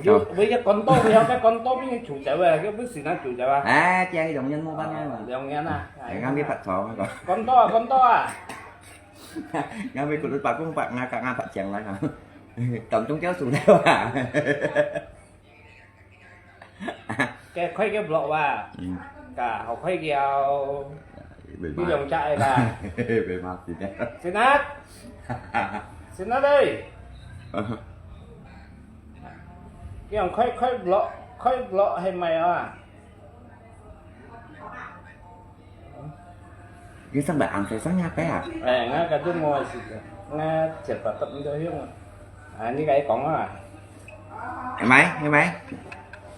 Thôi. Với cái con tô, với cái con tô với chủ chợ về, cái bữa xí nó chủ chợ à? À, chị ấy dòng nhân mua bánh ngay mà. Dòng nhân à? Để ngắm cái Phật thọ mà còn. Con tô à, con tô à? Ngắm cái cột bạc cũng bạc ngà cả ngà Phật chèn lại hả? Tổng trúng kéo sù theo hả? Cái khoai cái block à? Ừ. Cả học khoai kiao. Bị đi mà. Dòng chạy cả. Bị mà xí đấy. Xin hát. Xin hát đi. Cái dòng khoai, khoai block, khoai block hay mày à? Cái sang bài ăn phải sáng nhạc bé à? Ê, ngà cái tôi mua xí, ngà thiệt là tập đi đâu hiếu à. À, như cái con à. Em mày, em mày.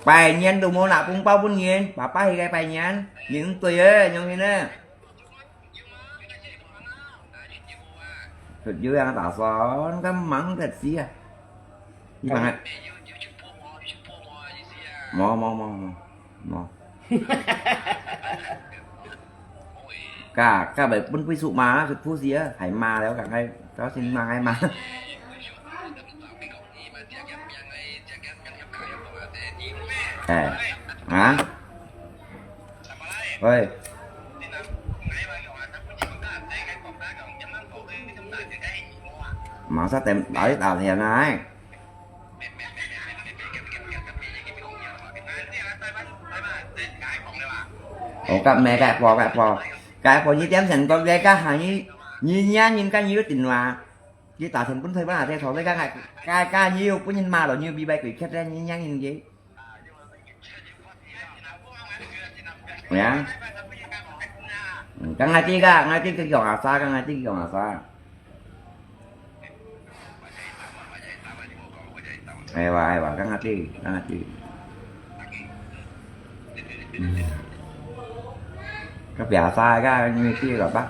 Bài nhắn đồ mua nạp bông bao bún nhện, bà bác thì cái bài nhắn, những tuổi ơi, những người nè. Thật dữ ăn tả son, cái mắng thật xí à. Như bạn ạ. Mò, mò, mò, mò. Mò. Cả, cả bài bún pui sụ mà, sụt phú gì á, hãy mà léo cả ngày, cháu xin mà ngay mà. Ê, hả? Ơi. Mà sao tem đói tao thiệt này. Ủa, cặp mẹ cãi phò, cãi phò. Cãi phò như tiêm sẵn con gái cá hàng như, như nhá, nhìn cá như tình mà. Chỉ tao sẵn cũng thấy bác là theo thổ với cá ngại, cá, cá như cũng nhìn mà rồi như bị bài quỷ khét ra như nhá nhìn gì. Nè. Ka ngai ti ka, ngai ti ki kiòng a sa, ka ngai ti ki kiòng a sa. Ai wa, ai wa, ka ngai ti, ka ngai ti. Ka pia sa, ka ngai ti ka ba.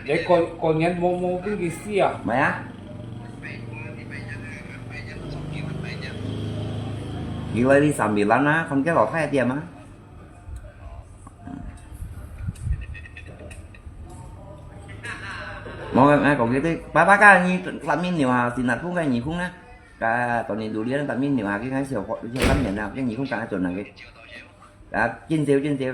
Để coi, coi nhắn mô mô cái gì xí à? Mày á? Đi lấy đi sắm đi lắm á, không cái lọ thay tiệm á. Mô, ai, có cái đấy, ba ba ka ni sắm mình nhiều hả, xin nạp không cái nhiều không á. Ka, tao ni đủ đi, sắm mình nhiều hả, cái cái siêu, siêu sắm nhiều nào, cái nhiều không cả tuần nào cái. Đã, chín triệu, chín triệu.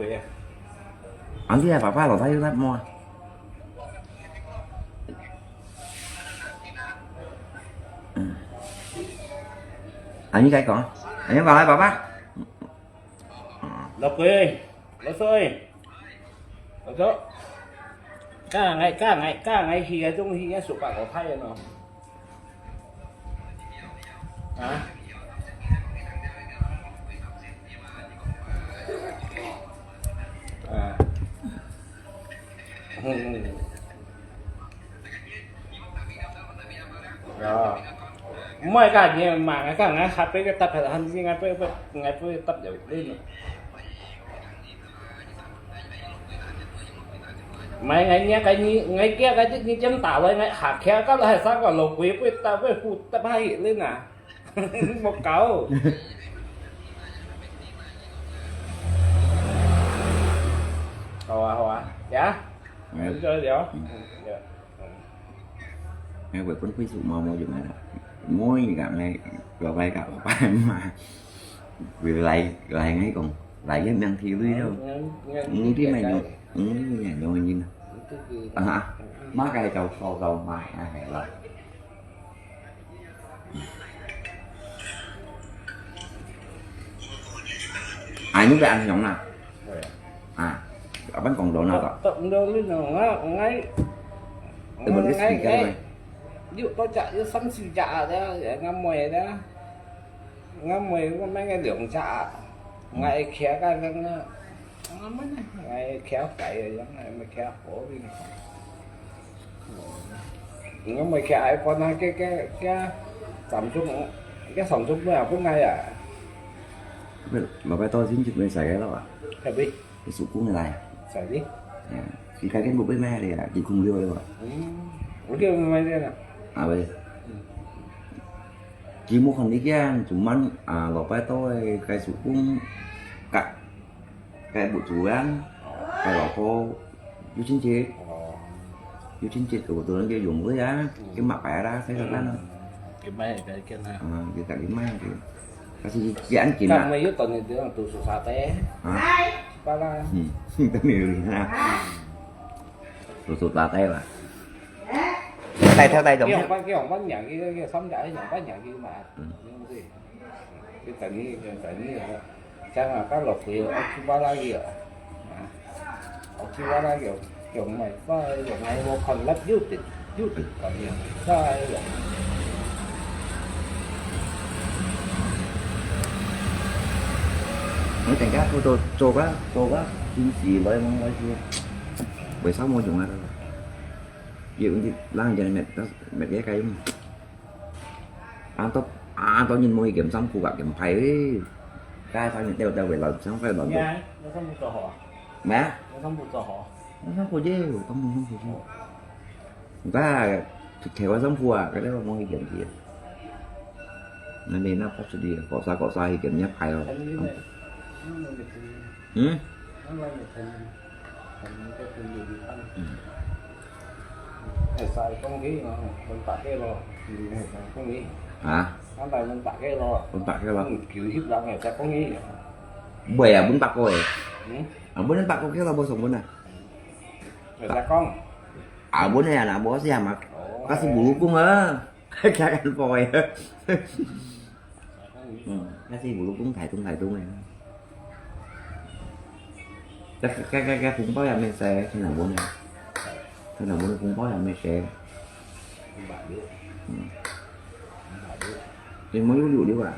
佢啊。啊，你係爸爸老弟有得摸啊？嗯。啊，你該講，啊，你爸爸，爸爸。老鬼，老衰，老早，加𠊎，加𠊎，加𠊎去个東西，也數百個派个喏。啊？啊。嗯。 哦，毋係講你嘛，𠊎講𠊎下輩个搭配，還是𠊎輩輩，𠊎輩搭有理呢。毋係，𠊎若个你，𠊎驚个你，你真打來，𠊎下徛，到來三個老鬼輩搭，輩副搭下去了呢。莫搞。好啊，好啊，呀，嗯。再聊。嗯。嗯，呀。 哎，我本會所毛毛就來了，摸一个，哎，老外个，老外嘛，來，來，哎，講，來个命題類了，嗯，嗯，你買用，嗯，你買用个呢？啊，嘛个就好到买，哎，係啦。 啊，你會恁樣啦？啊，啊，阿班講到那個。到，到，到，你講，𠊎，𠊎，你問佢speaker咩？有多隻，有三四隻啊，這，這，𠊎妹這，𠊎妹，𠊎妹个兩隻啊，𠊎會騎个，該個，𠊎妹呢，𠊎騎快个，𠊎妹騎好个。 𠊎妹騎iPhone啊，該，該，該Samsung，該Samsung本來本來啊。老伯到先就變細个了啊？係咪？佢手工个來。細个。嗯，佢該間屋背賣个啊，幾空六个啊。嗯，我就買个啦。啊喂。嗯。佢無看你間，做麼啊，老伯到个該手工，該 該屋主人，該老婆有親戚，哦。有親戚，有多人就用佢啊，嗯。佢買牌啦，使个啦。嗯，佢買个佢啊。啊，佢自己買个。但是佢恁緊啊。佢有當年在讀書啥个？啊？巴拉。嗯，當年有錢啊。讀書啥个啦？帶頭帶動。佢用班，佢用班贏佢，佢三隻，用班贏佢嘛。嗯。對不對？ 佢等於，佢等於啊，像啊，到落去，屋企巴拉个啊，啊，屋企巴拉个，用買花，用買花，看落有得，有得，看樣，花个。你等下做做做个做个，平時來往來去，為啥無用啊？有你冷人滅滅个該用。 啊，到，啊，到人無去檢衫褲啊，檢牌咧。該三日掉掉个老，想快老。你看，那上不做好啊？咩啊？那上不做好？那上不做，當然上不做。你看，台灣衫褲啊，該个無去檢去。那你那不出去，搞啥搞啥去檢人家牌哦。嗯？ 嗯。係晒風氣嘛，分大家咯，係晒風氣。啊？三百分八个咯。分八个咯。嗯，九十六个，再讲一。唔会啊，分八个诶。嗯？啊，分八个个咯，无成本啊。有再讲。啊，分个啊，那无事啊嘛。哦。那是无工啊，开干货诶。嗯，那是无工台东台东诶。 該該該該紅包也無使，天天分个，天天分个紅包也無使。五百六。嗯。五百六。你無有六六啊？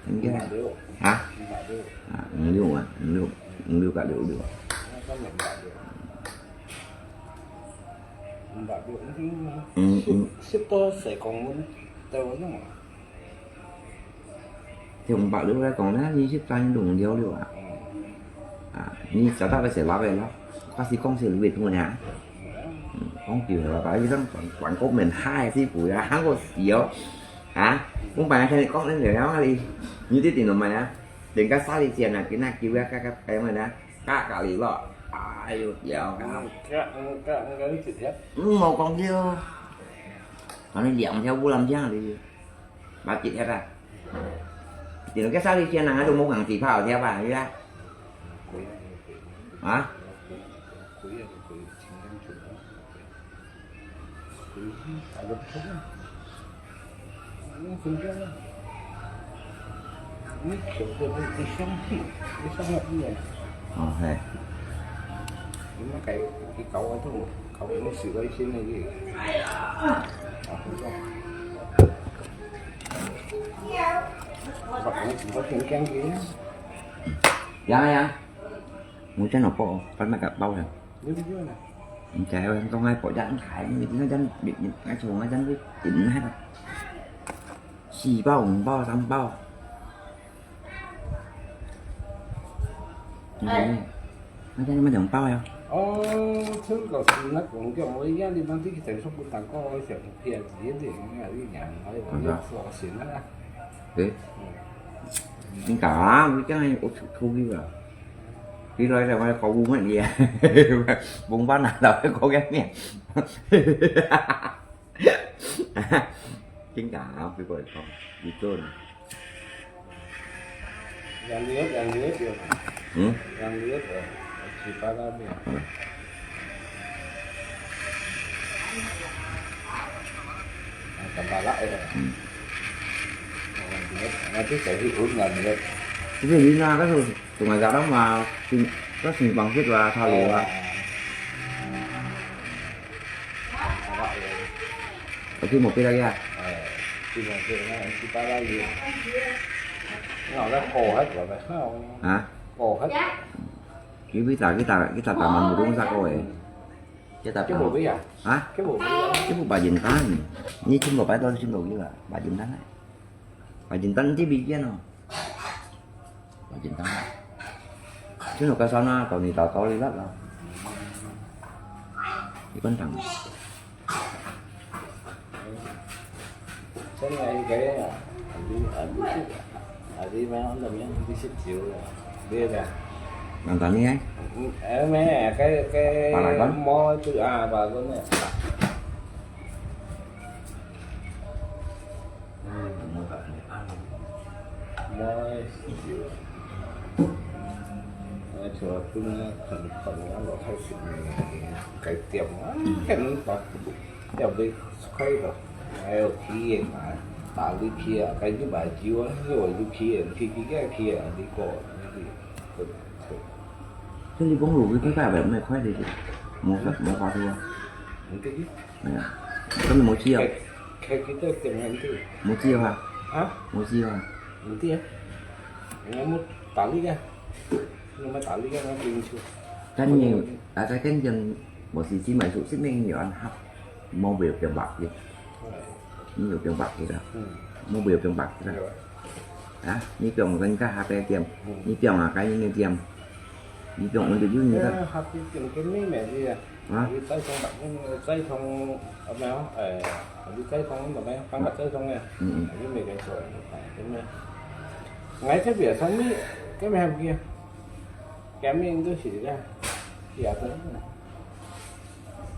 應該。五百六。啊？五百六。啊，五六啊，五六，五六加六六啊。那个五百六。五百六，嗯，嗯。十，十多岁讲，对我用啊。 就五百六来讲呢，二十单用了了啊。啊，你找到个是老个咯，我是讲是你通的啊。嗯，讲久了吧，一张广广告门害是不要喊我死哦。啊，我本来跟你讲那个啊，你你这点怎么呀？人家沙里钱啊，给那给我看看看嘛呢，嘎嘎里咯。哎呦，屌啊！嗯，这，嗯，这，嗯，这，这。嗯，我讲的哦。反正两条不能这样的。 八折啊？你个沙里钱人都無人紙炮貼啊，你啊？啊？哦，嘿。你们改，你搞我这种，搞我们洗了一些那个，啊，不错。 Yang, yang. Mùi chén hộp bò, bắt mày cả bao hả? Mùi chén hộp bò, ăn khai, mùi chén hộp bò, ăn khai, ăn khai. Xì bao, hùng bao, sắm bao. Ê. Nó chắc nó mới được bao hả? Ồ, chứ còn nó cũng kiểu mới ra thì mang tí cái sản xuất của tàng co, sản xuất kia gì thì nó đi nhắn nói là. Ủa, nó sao? Xóa xíu nữa. Ê. Mình cả, mình chắc là ổ chụp thu đi vào. Đi rồi là có bu mất đi à. Bông bát nào đâu có cái miệng. Chính cả, cái vợ con. Đi trơn. Yang lihat, yang lihat ya. Hmm? Yang lihat ya. Si para dia. Hmm. Nah, tambah lah ya. Hmm. Yang lihat. Nanti jadi un yang lihat. Itu Lina kan tuh, tuh nggak jarang mah, sing-, terus simpang situ lah, selalu lah. Awak ya. Tapi mau pergi lagi ya? Eh, simpang situ, nah, si para dia. Nah, udah kohat lah, nah. Hah? Kohat. Kita, kita, kita taman burung sa ko eh. Kita taman. Cái bộ bây giờ? Hả? Cái bộ bây giờ? Cái bộ bà Dịnh Tan. Như chim bộ bãi tôi chim bộ kia là bà Dịnh Tan ấy. Bà Dịnh Tan chứ bị kia nó. Bà Dịnh Tan. Chứ nó cái sao nó tao đi tao tao đi lắm. Thì con thằng. Cái này cái, à, đi, à, đi ship, à, đi mà không làm gì, đi ship chịu rồi. Đi ra. Làm tao đi ấy. Ừ, em mẹ, cái, cái. Bà lại con. Mối từ à, bà con này. Mối chịu. Nói chung là cũng, ờ, phần, phần nó là thay sự cái tiệm á, cái nó có, tiệm đi khuấy rồi. Ai, ở kia mà, bà đi kia, cái như bà chịu á, như bà đi kia, kia, kia, kia, kia, đi cô, đi. Thế đi bóng rổ với các bạn bè hôm nay khoái đi chứ? Mua, mua quà thua. Không, cái gì? Nè. Có mua chi không? Cái, cái, cái tiệm này chứ. Mua chi không hả? Hả? Mua chi không hả? Mua chi á? Nó mua tả lý á. Nó mua tả lý á, nó tiền chưa? Cái nhiều, à, cái, cái dân, bộ sĩ sĩ mày sụt xích nên nhiều ăn hấp. Mua biểu tiền bạc gì? Rồi. Nhiều tiền bạc gì đó. Ừ. Mua biểu tiền bạc gì đó. Rồi. Hả? Như kiểu người ta hạt cái tiệm. Ừ. Như kiểu là cái như tiệm. Như kiểu người ta như thế. Cái hạt cái tiệm cái mấy mẹ gì à? Hả? Đi tới trong bạc, tới trong, ở đâu? Ờ, đi tới trong bạc, bác bác tới trong nè. Ừ, ừ. Cái mẹ cái sổ, cái mẹ. Ngay cái việc sang Mỹ, cái mẹ làm kia. Cái mẹ tôi chỉ ra. Thì à, tôi.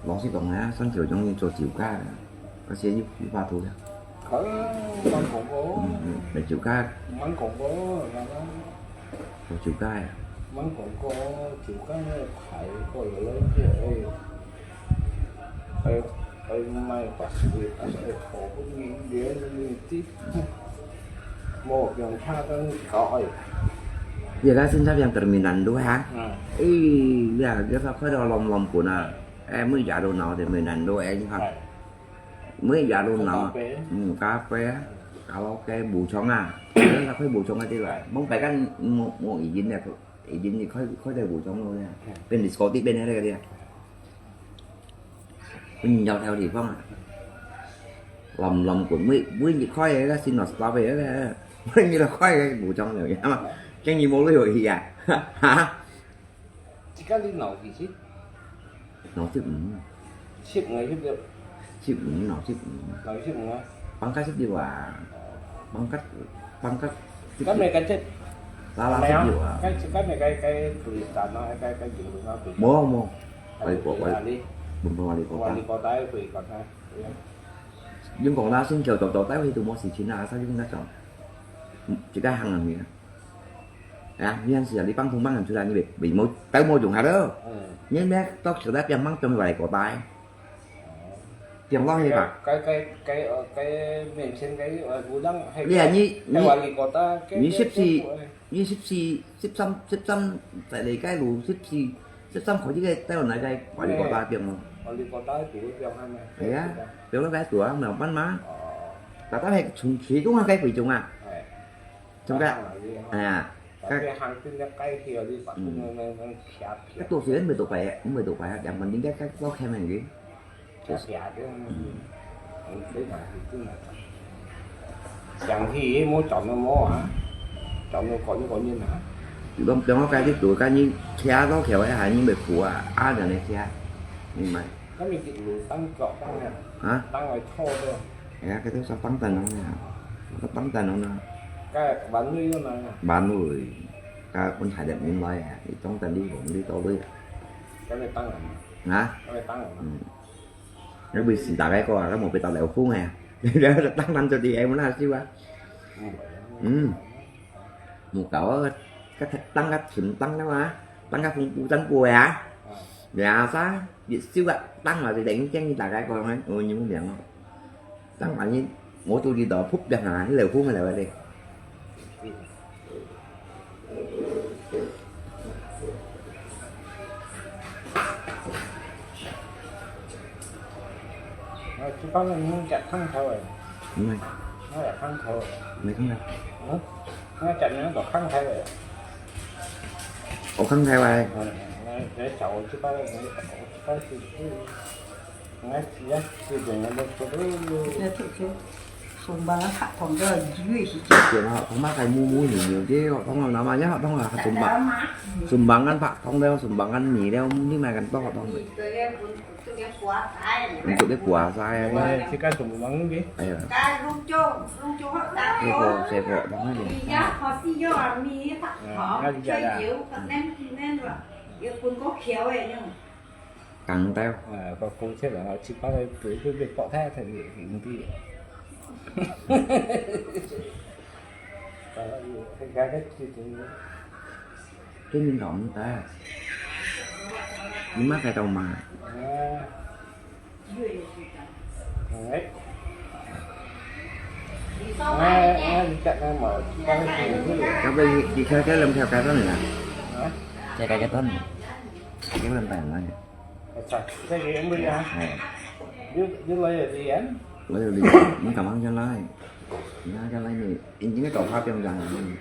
Lóng xí tông á, Xuân Thiệu giống như chùa Chiu Ca á. Có xe giúp, giúp ba thu á. 啊，吂講過，嗯，嗯，來酒家，吂講過，吂講過。有酒家啊？吂講過，酒家个牌過來了，哎，哎，哎，賣八十个，八十个，好不明年的日子，無用差等搞哎。你看現在變terminal tu ha？嗯。哎呀，你看開到亂亂滾啊！哎，每家都鬧terminal tu哎，你看。哎。 每日都鬧啊，咖啡。嗯，咖啡啊，卡拉OK，武昌啊，佢開武昌个地方，往北間無無已經咧，已經開開在武昌路咧，嗯。變discotheque變迄個咧，變窈窕地方啊，亂亂滾，每每日開个新老stop个，每日都開个武昌路，係嘛？今日無旅遊去啊，哈哈。 自家你鬧幾時？鬧十五。十五，十六。十五，鬧十五。鬧十五啊？Pangkah十六啊。Pangkah，Pangkah十六。今日該隻，啦啦十六啊。今今日該該飛機啊，該該機會啊，飛機。無無，外國外，本本外國家。外國大飛機啊，對啊。用講啦，新橋到到大飛都無事情啊，所以應該講，嗯，自家行入去啊。 啊，你恁時啊，你放風放很出來，你袂袂無都無用下咯。嗯。你咩到橋底變放放外國大，哦。變落去吧。該該該呃該面前該呃古當，你啊，你你外國大，你十四，你十四，十三十三，在你該路十四，十三可以个，到那個外國大變咯。外國大不會變下咩？係啊，變落該度啊，沒有辦法。哦。大大係從其中啊，該貴重啊。哎。 中間，哎呀，該行進个街去，你把那那那撇撇。該都是人袂到白，人袂到白，兩萬零个該老開門个。撇撇个，嗯，非常是真个。想去無賺到無啊，賺到趕緊趕緊啊。你講，比方講，該你做，該你騎到橋个，還你袂苦啊，啊，人來騎，明白？ 該你一路當作當啊，啊？當來坐个。哎呀，該都係當等人啊，當等人啊。該萬里个嘛。萬里，該本海的名來啊，你當等你紅你到位啊。該你當人啊。啊？該你當人啊。嗯。該位時大个个啊，該無被到了風啊，然後就當等就你還無那修啊。嗯。嗯。 無搞啊，該當个全當了啊，當个紅布當過啊。啊。呀，啥？你燒啊，當嘛就等於驚你大家講啊，我你們講哦。當嘛你，我都知道，噗，別下，你老虎咪來了嘞。啊，這幫人食湯頭誒。毋係。我食湯頭誒。毋係湯頭。嗯？ 該隻名叫坑溪个。哦，坑溪个。嗯，該該小我知道个，我知道是是，該是啊，是人家都说的。這這這，上班个客堂个一月時間。對啊，同埋該烏烏油油个，學堂个，那麼人學堂个，還上班，上班間客堂了，上班間米了，你買間多學堂个。 你做得瓜晒啊？哎，自家做毋忙个。哎呀。該攏做攏做好打。細个細个，當然。你也好使用啊，米白糖，啊，你食啊。水油，攏攏了，有滾過橋个呢。講到。啊，个公車啊，七八个對對對，爆胎才有盈利。啊，該該最近。 跟你講个，你媽在幹嘛？哎。哎，哎，你講幹嘛？剛才你，你開開門，開開門啊？啊？開開門。開開門。哎，這個門啊？哎。你，你來有錢？來有錢，你幹嘛要來？你哪個來呢？你今天搞發表講什麼？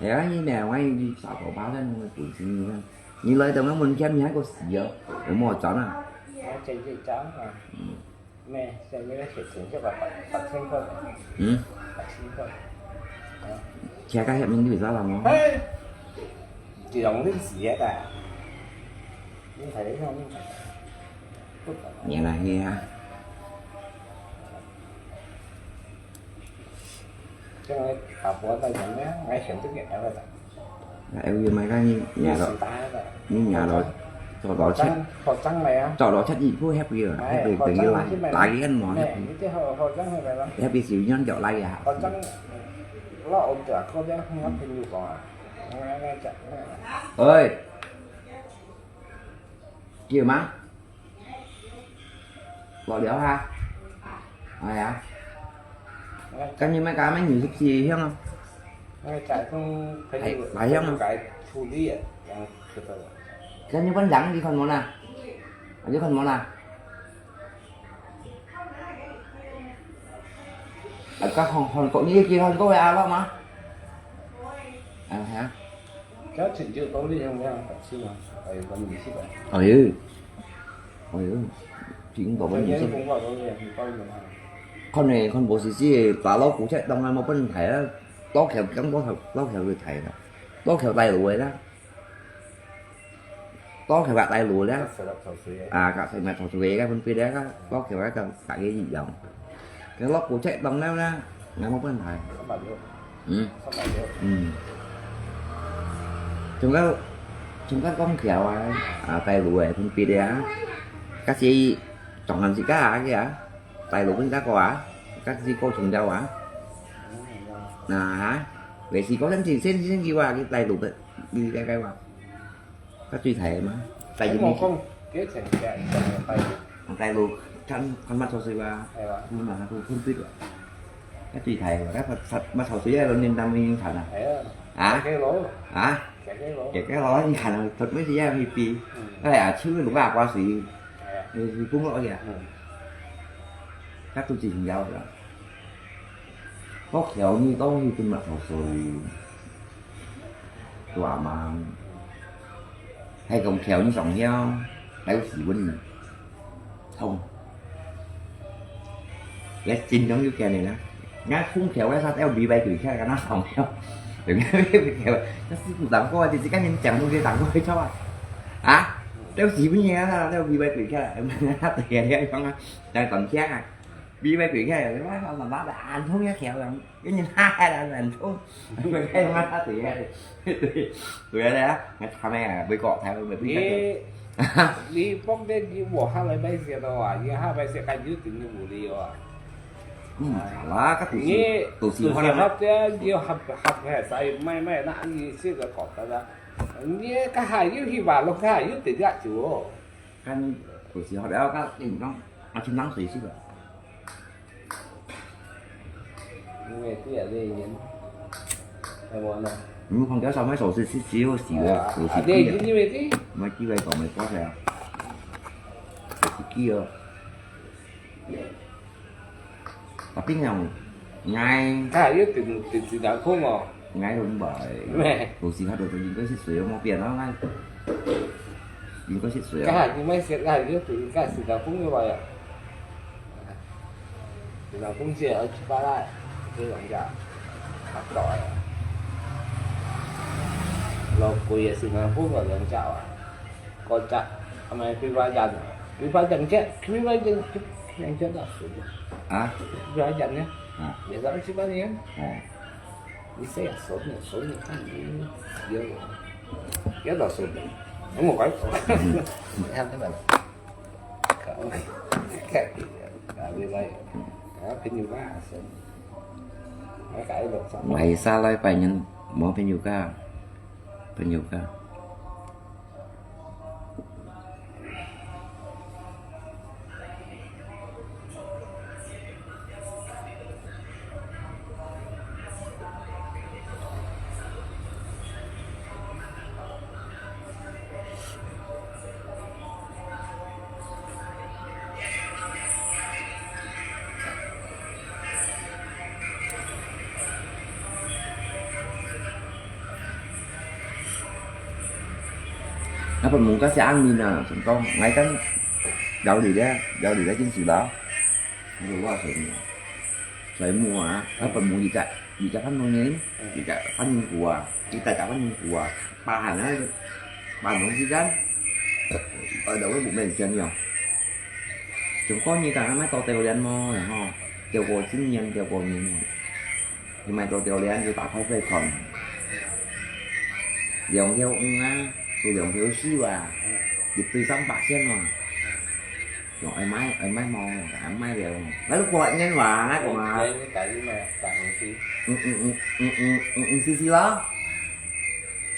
哎呀，你呢？我你沙頭巴山，我本身你看，你來到我門前，你還个死哦，有無賺啊？我這這賺啊。嗯。咩？這個血錢就八八千塊。嗯。八千塊。啊。其他該些名你袂使啦哦。嘿，這種你死个，你睇你看你看，不可能。原來係啊。 這樣打波在前面，𠊎想這個L了。那L有買个你，你啊，你死打的。你啊，做老七，學生，學生來啊。做老七，你不happy啊？哎，happy等於拉，學生去買，拉佢很忙，哎，happy。你這學，學生去買咯。Happy小樣就拉啊。學生，老我這個咧，我朋友講啊，我來講，哎，叫嗎？老廖哈？哎呀，跟你們家門有十四香啊？哎，哎，香啊。跟你們講，你看無啦？你看無啦？啊，該韓，韓國，你去韓國个阿樂嗎？啊，哈？該成就到底有麼樣好處嗎？還有關係吧？哎喲，哎喲，蘋果个女生。看呢，看無時節，打老古菜當然無分人睇啊，老橋講老橋，老橋會睇啦，老橋帶路个啦。 多條个帶路咧。啊，甲細麥頭水个分別咧，个多條个就大家一樣。个落古切當了啦，那麼不能排。嗯。嗯。從个，從个講條啊，啊，帶路个分別咧啊，甲是當然是个啊个啊，帶路分个个啊，甲是个重要啊。那哈，類似个先先先先叫啊，佢帶路个，佢个个話。 較水大个嘛，帶入去。你無講，幾錢个，幾錢个帶入？帶入，看，看麼个水啊。係啊。嗯，嘛，佢分水啊。較水大个，該麼个，麼个水啊，你當然看啊。係啊。啊？幾多？啊？幾多？幾多？你看啊，特別係啊，去比。嗯。哎呀，手个攏啊，掛水。係啊。你，你講落去啊。嗯。該都真要个。 我橋你當去跟麼个水，大嘛，還講橋你上橋，還有時分痛。也真正有見个啦。𠊎空橋个時候，要尾巴舉起來，跟他上橋，有沒有？那師傅講過，就是跟你講，都是講過一套啊。啊？要時分个啊，要尾巴舉起來，那對呀，你講啊，在講起啊。 比外國个，哇，媽媽的，恁痛个橋，跟你那還恁痛，我看媽媽對个，對，對个啊，我他們啊，美國、台灣、美國。你，你放電你無下來買雪咯啊，你下買雪，感覺真的無理由啊。嗯，好啦，該都是，你都是好的嘛。都是好的，你合，合起來，買，買，那你這個搞的啦。你該下又去吧，落下又得了酒哦。 看，有時候了，甲你講，啊，去拿水去吧。因為這個原因，係無呢？你看，叫啥物手勢，是只有洗了，啊，手勢啊，對，因為這，沒機會講，沒關係啊。手勢機哦。 啊，平常，𠊎，啊，又電，電視台看哦。𠊎都毋會，咩？有時候就應該食水，無變啊，𠊎應該食水啊。啊，你莫食啊，又電視台看个話呀。電視台看些二七八啦，這兩家，差不多啊。老貴个電視台看个兩家啊。 Kocak, amai Vivayan. Vivayan ke, Vivayan ke, yang ke tak suruh. Ha? Vivayan ya. Ha. Dia tak suka ni kan? Ha. Bisa ya, suruh, suruh kan ni. Dia, dia tak suruh. Kamu kan? Ya, betul. Kau, kau, kau Vivayan. Ya, penyuka asal. Kau tak ada sama. Mai sa lai pai nyen, mau penyuka. Penyuka. 啊，分問該些安民啊，想講，𠊎等了解咧，了解咧，真是啦。佢話水母，水母啊，啊，分問一隻，一隻番農人，一隻番人姑啊，一隻隻番人姑啊，巴漢啊，巴農之間，呃，就會無明顯樣。像講你講，買到榴槤無？然後，結果今年，結果明年。 你買到榴槤就打開再看。兩條魚啊，就兩條手啊。一對三百千嘛。喲，愛買，愛買毛，愛買了。那如果人話，那个嘛，你打你买，打五十。嗯嗯嗯嗯嗯嗯嗯 C C 咯，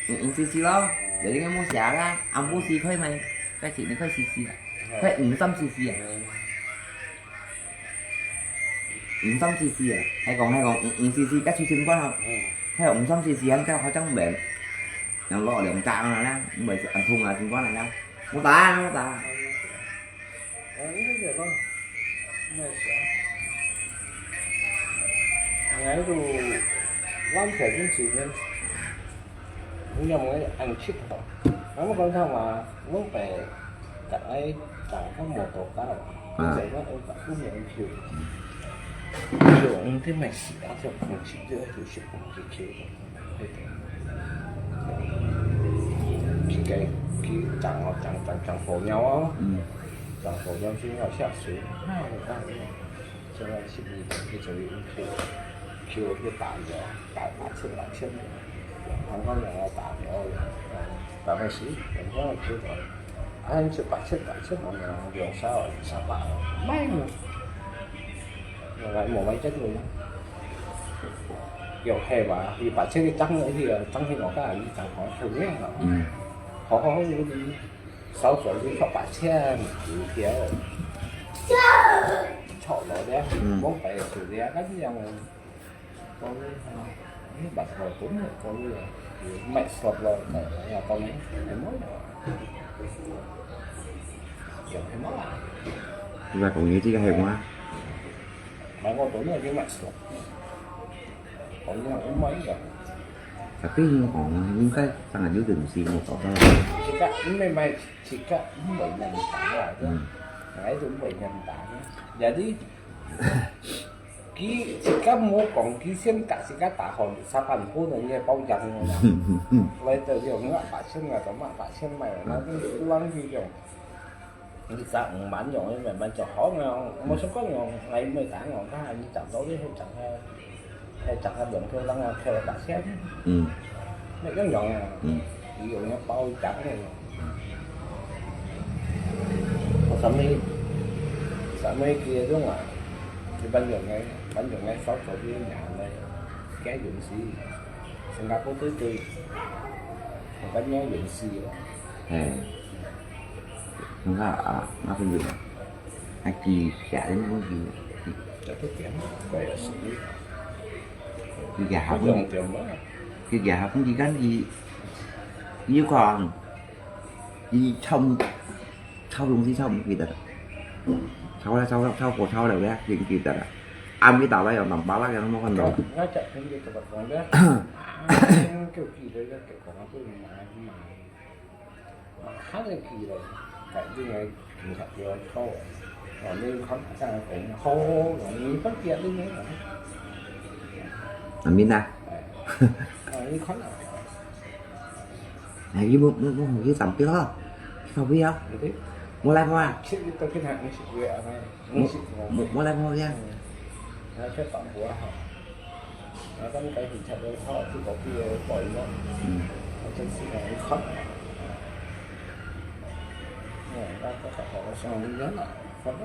嗯嗯 C C 咯，有一个没写啦，俺不是可以买，该钱你可以 C C 啊，可以五三 C C 啊。五三 C C 啊，还讲还讲五五 C C 个出心肝啊，还有五三 C C 还好像没，然后两只啊啦，没是很痛啊，心肝啊啦，我打我打。 啊，應該係講，咩事啊？𠊎都玩條件事呢，你有冇人去過？𠊎講佢話，我被在該找个摩托車，啊。在該个姑娘去，就毋知咩事啊，就毋知就就就去去。 去个，去撞哦，撞，撞，撞火鳥哦。嗯。撞火鳥先要下水，那我看，現在是不是去走一去，去我去打魚哦，打，打千，打千，剛刚人家打魚哦，打到死，人家去走，啊，就八千，八千，我们两三，三百，卖了。我来，我买这个。 有係嘛？佢把這个裝落去啊，裝去我家己裝好，好靚啊。嗯。好好好，有啲少少就七八千一條，差不多咧，嗯。講白就這樣，但是樣，講，你把它懂了，講了，賣出咯，哎呀，講了，哎，冇了，有係冇啦。你話講你這个係嘛？買我懂了就賣出。 講了毋買个。Tapi你講啊，應該當然有東西我找到了。自家毋係買，自家毋會認打啊，嗯。𠊎就毋會認打啊。Jadi，佢自家無講，佢先甲自家打好，三百箍个，你也包贏了啦。來到這種啊，八千啊，到八千買，那就浪費了。 你賺五萬樣，你慢慢做好樣，無相干樣，𠊎毋會打樣，但係你賺到你係賺个，係賺个兩條，兩條，兩條八千。嗯。你一樣啊，嗯。你用个包賺个。我上尾，上尾佢種啊，一般用个，一般用个少做啲人个，該用時，新加坡都對，一般用用時个。係。 你看啊，那个有，那佢寫个東西，佢寫下東西，佢寫下東西，佢，佢有講，佢抄，抄東西抄毋記得了，抄了抄了抄過抄了个，記毋記得了。暗記打了有兩百啦，有無看到？那叫天天怎麼講的？啊，就記得要給廣告費嘛，嘛。 啊，還係佢咧，在另外警察局做，哦，你看上講好，你分別你呢？阿明啊。哎，啊，你看啊。哎，你莫，莫，莫去上班啊，去上班啊。對。莫來看啊。去，你到去哪？你去哪啊？ 莫，莫，莫來看个。嗯。啊，這當好啊，吼。啊，咱家己插个好，去隔壁个保育咯。嗯。啊，真是啊，你看。哦，那，那，那，那，想你人啊，反正，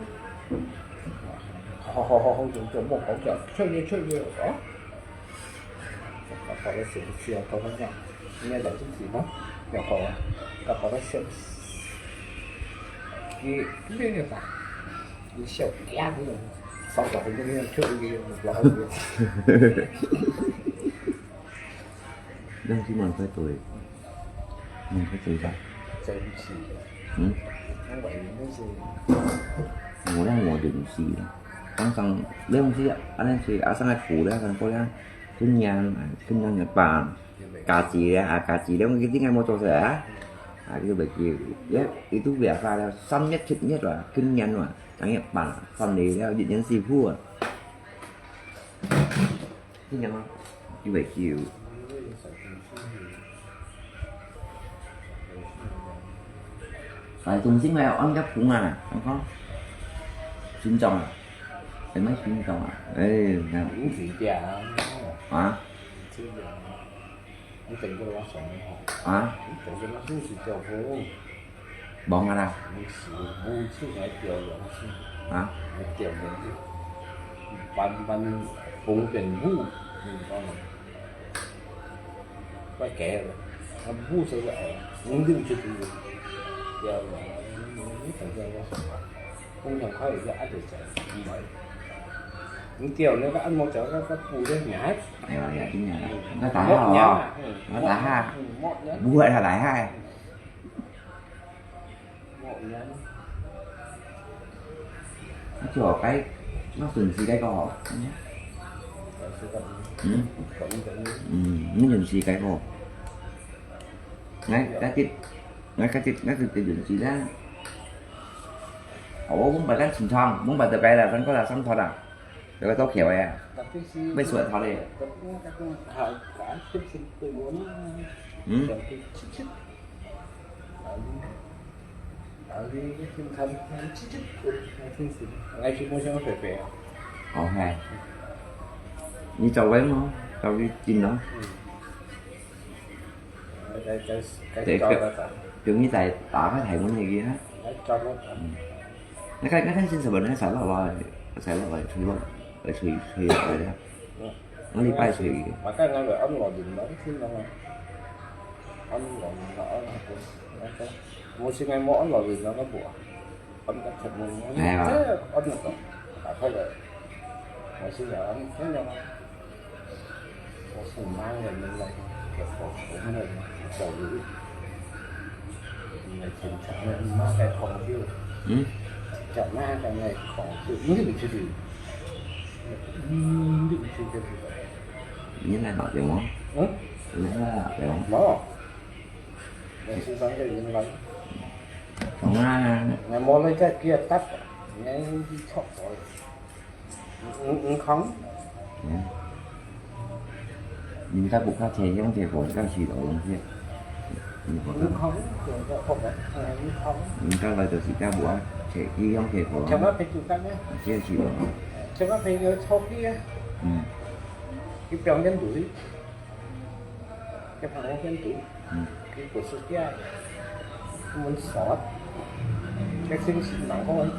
好，好，好，好，就，就莫講了，勸你，勸你，啊。 搞到先，先搞到這樣，應該來得及嗎？要搞啊，搞到先，你，你那个啥，你小家伙，少少很多那个特别有老虎。恁樣就蠻快做的，蠻快做的。真是。嗯？我以為是。我讓我的東西，剛剛那東西，啊，那東西，啊，上來苦的，剛過來。 Kenyang, ah, kenyang apa? Gaji ya, ah, gaji dia mungkin tinggal motor saya, ah. Ah, itu bagi, ya, itu biasa lah, 三月七月 lah, kenyang lah, 三月八, 三月了，一年四步啊。Kenyang啊，一百九。哎，中心来按个风啊，看看。心脏啊，哎，买心脏啊，哎，那。五十加啊。啊？五十加啊。你等过我送你吼。啊？你等过我五十加好。忙啊啦。你是舞出來吊龍去，啊？來吊龍去，慢慢風變舞，你知道嗎？怪假个，啊，舞出來，哎，五六七度，吊龍，你等下我，風向快一下，啊，就走，你吊那個按摩腳，那個布的，你還，哎呀，要緊啊，那打哈哦，莫娘啊，嗯，那打哈，嗯，莫娘。不會啦，來哈。 啊，就該，該順勢該個吼。嗯。嗯，你順勢該個。來，該個，來，該個，該個順勢啦。哦，我明白咱清爽，明白得該啦，咱過來上課啦。 有个做橋个啊，特別是，要出來頭咧。特別是講，啊，啊，就是對我嘛，嗯。想去試試。啊，你，啊，你去看，試試，啊，真是，愛去摸相肥肥啊。哦，嘿。你找人咯，找你進咯。嗯。 對，對，對，對，對，你在打開台灣那個啊。嗯。那個，那個是什麼？那個啥落來，啥落來，吹落，來吹，吹落來的。嗯。我禮拜吹的。Maka nang le on lo din lo, sin lo. On lo din lo, on lo din lo. Mo si ngai mo on lo din lo, ka bua. 哎呀。我是人，真的吗？我是妈的，能来给我们的教育，你们请他们妈在考虑，嗯？叫妈在那考虑，你怎么去？嗯，你怎么去？你来打电话？嗯？你来打电话？没有，我是三个人来。懂啊。我没那个给他打，你去错了。 五，五空。嗯。你家屋下車向車庫，該係路用去。五空，就係屋下，嗯，五空。你家來就是家屋下車，去向車庫咯。像我平時講个。這係路。像我平時坐飛機啊。嗯。去表演隊。 佢朋友間肚，嗯。佢故事家，佢們說，佢先生人講，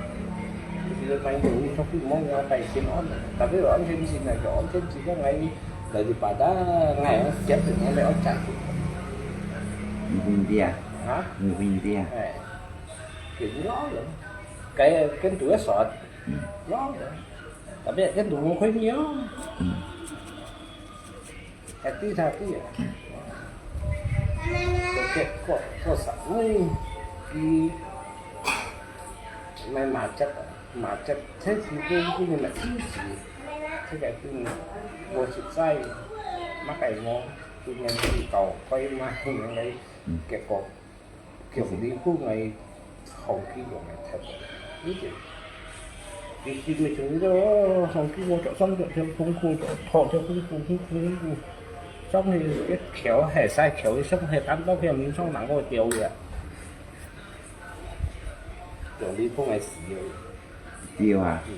佢就反正你出去摸摸帶心安，tapi安全性啊，就安全性个，𠊎來就把他，𠊎接住，𠊎來安全。你不一定啊？啊？你不一定啊？哎，佢老人，佢跟肚个說，嗯。老人，tapi跟肚無可以啊。嗯。 Tapi，tapi啊，做結果做啥？因為佢買麻雀啊，麻雀，這時間佢買一時，這個佢無實在，麼个無，今年佢搞開嘛，應該結果 強力股𠊎好幾樣个特別，呢隻，佢佢咪像呢個，好幾個就上就就痛苦就，痛就痛苦痛苦痛苦，上去一橋係晒橋，上去單到橋面上能夠吊个，強力股𠊎死了。對啊。嗯。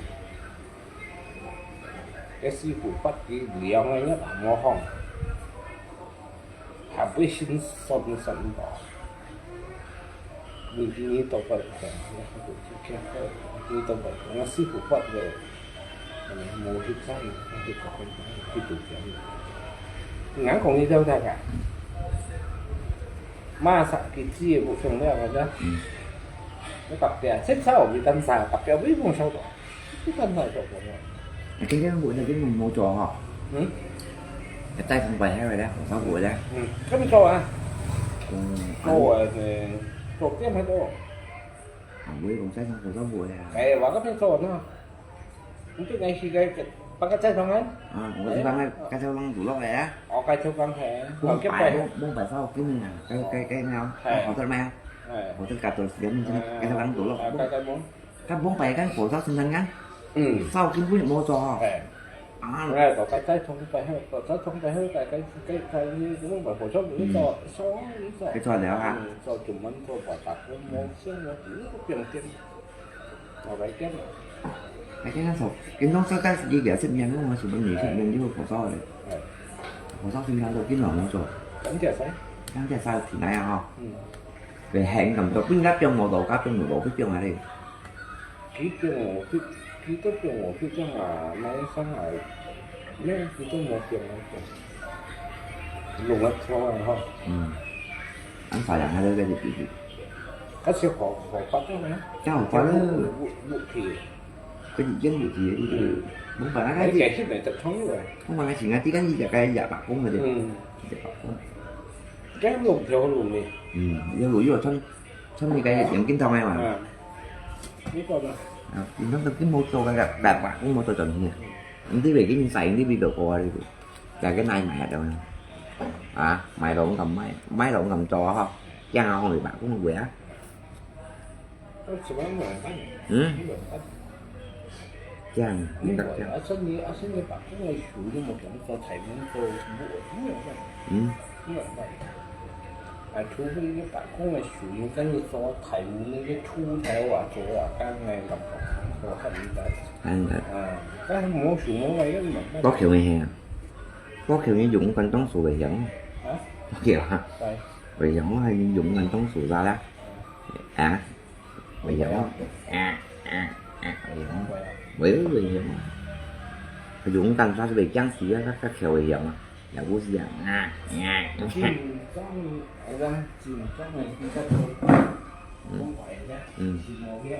該師傅發佢兩個月也無放。 還會信神神吧？你你都不懂，你都不懂，那師傅發的，嗯，無去看，那就不會去讀講。人講你知道个，馬上佢知也不重要了，是吧？嗯。那特別，這次我們單啥，特別微風小短。 你看他做工啊？啊，今天我那邊沒做哈。嗯？帶上擺下來了，火烧火的。嗯，這邊做啊。嗯，做啊，做店還做。啊，我也講帶上火烧火的啊。哎，我這邊做呢。你對哪時間把個再上來？啊，我就講該該就讓煮落來啊。哦，該就講係，講擺，講擺燒給你啊，該該該那樣，哎。好的沒有？哎。我這個多時間，該就讓煮落。哎，該該無。 該往擺該火燒生產啊？嗯。燒根本無做吼。哎。啊。哎，到該再重擺好，到再重擺好，該該該該該往擺火燒毋做，嗯。燒啊毋做。該做了啊。嗯，做專門做白白个，無燒無煮，不用電。我來電。哎，今天說，今朝說該是一個十年，我們什麼年輕人就火燒的。哎。火燒生產都經常無做。兩隻燒。兩隻燒起來啊吼。嗯。會很感動，不應該放無到，該放無到，會放下咧。佢放我去，佢都放我去，這樣啊，那一生啊，那佢都無放我放。弄啊錯啊吼。嗯。恁大人還在這裡比比。佢係好，好發展啊。真好發展。屋，屋，屋企。佢已經有去，嗯。無辦法，哎，佢，該係沒得通了。無辦法，現在這個一直該也罷工了，對。嗯。一直罷工。該弄條路呢？嗯，有路又穿 像你个眼鏡筒个嘛。啊，你講啦。啊，你那個根本做那個，那把根本做轉去。你這邊給你使，你這邊就過啊，這邊。大家拿買啊，對吧？啊，買攏敢買，買攏敢做啊，吼。這樣啊，好吧，不會啊。我怎麼買辦？嗯？這樣，你看這樣。啊，這你，啊，這你把這個手那麼講，做裁縫做什麼，我沒有辦法。嗯。沒有辦法。 啊，除非你把工个手藝跟你做，大陸那個出頭啊，做啊，剛才講，我看你在。嗯。啊，但係無想到个，又沒辦法。國強个係啊，國強个用關東煮个香。啊？國強啊，對。个香，我還用關東煮啥啦？啊？ 會曉啊。啊，啊，啊，會曉啊。會，會曉啊。佢用緊啥係會驚死啊，佢，佢口會曉啊。也毋係啊，啊，啊。緊張，好像緊張个，應該都，嗯。都壞了，嗯。心毛病。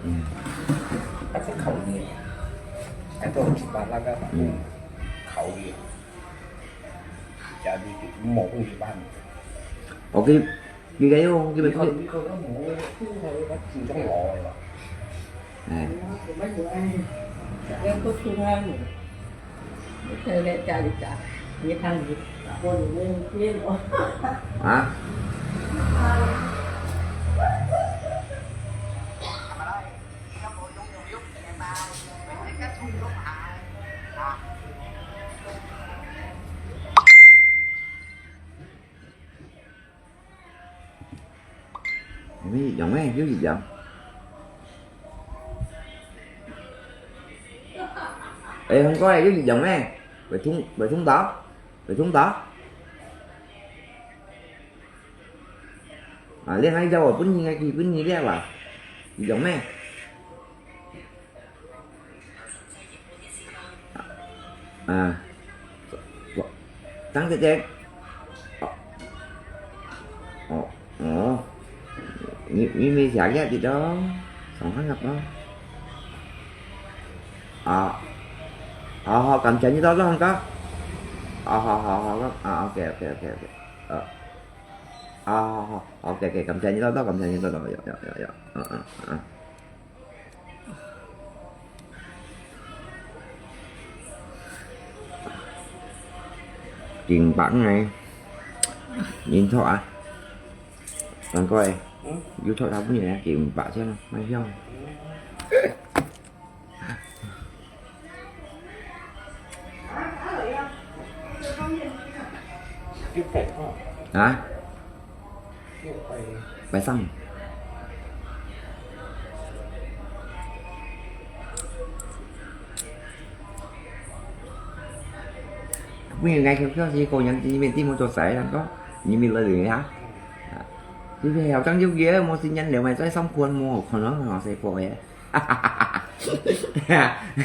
嗯。啊，這口音，啊，都有一半那個，嗯。口音，家裡就無一半。OK，你該用，你該，你可，你可能無，你可能緊張老了。 哎。啊？有乜用咩？有一樣。哎，紅哥，有一樣咩？會通，會通到？會通到？啊，你還要我分你个，分你了啦？一樣咩？ 啊，我，我，張姐姐，哦，哦，哦，你，你沒下藥的咯，上班了咯。啊，好，好，感謝你多多，哥。啊，好，好，好，啊，OK，OK，OK，OK，啊，啊，好，好，OK，OK，感謝你多多，感謝你多多，有，有，有，有，嗯，嗯，嗯。 金榜呢？你讀啊？難怪，嗯？又讀他不然金榜先，蠻香。啊？ 拜三。不然𠊎就叫是个人，你們地方做啥人个，你們來領啊？啊，這邊好像有个，無新年了嘛，在上班無，可能好些个耶。哈哈哈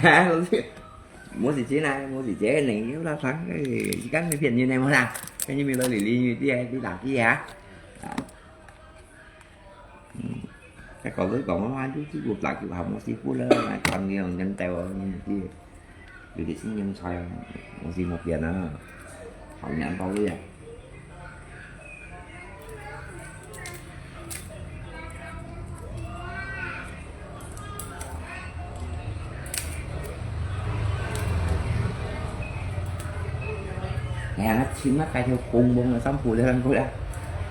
哈哈。 無時間啊，無時間，你又來談，哎，時間沒騙人的嘛啦，跟你們來理理你的，你打的啊。啊。嗯，該搞到講嘛，就，就，就，就，就，無時間了，那談个人帶我，你，你，有點心情差啊，無時間變啊。 好難包的呀。哎呀，尋啊，該條公墓个衫褲咧，人過來。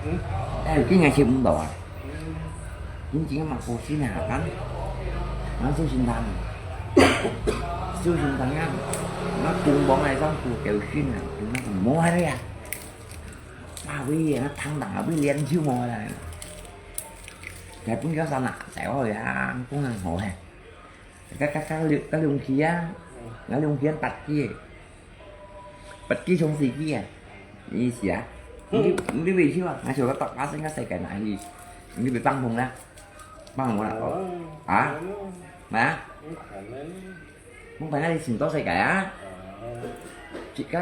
嗯。哎，今日尋毋到啊。嗯。 你這個嘛過身啊，講，講小心點，小心點啊，那公墓个衫褲掉身啊，那無下來啊。啊，喂，那湯桶啊，喂，連手無下來。該本叫啥拿，在我呀，講很好嘿。該，該，該，該龍，該龍旗啊， 𠊎兩片八支，八支充四支啊，意思啊？你你會去啊？𠊎想講到巴生个世界哪去？你會放風啦？放風啦？哦，啊？嘛？你看呢？ 我本來尋到世界啊，自家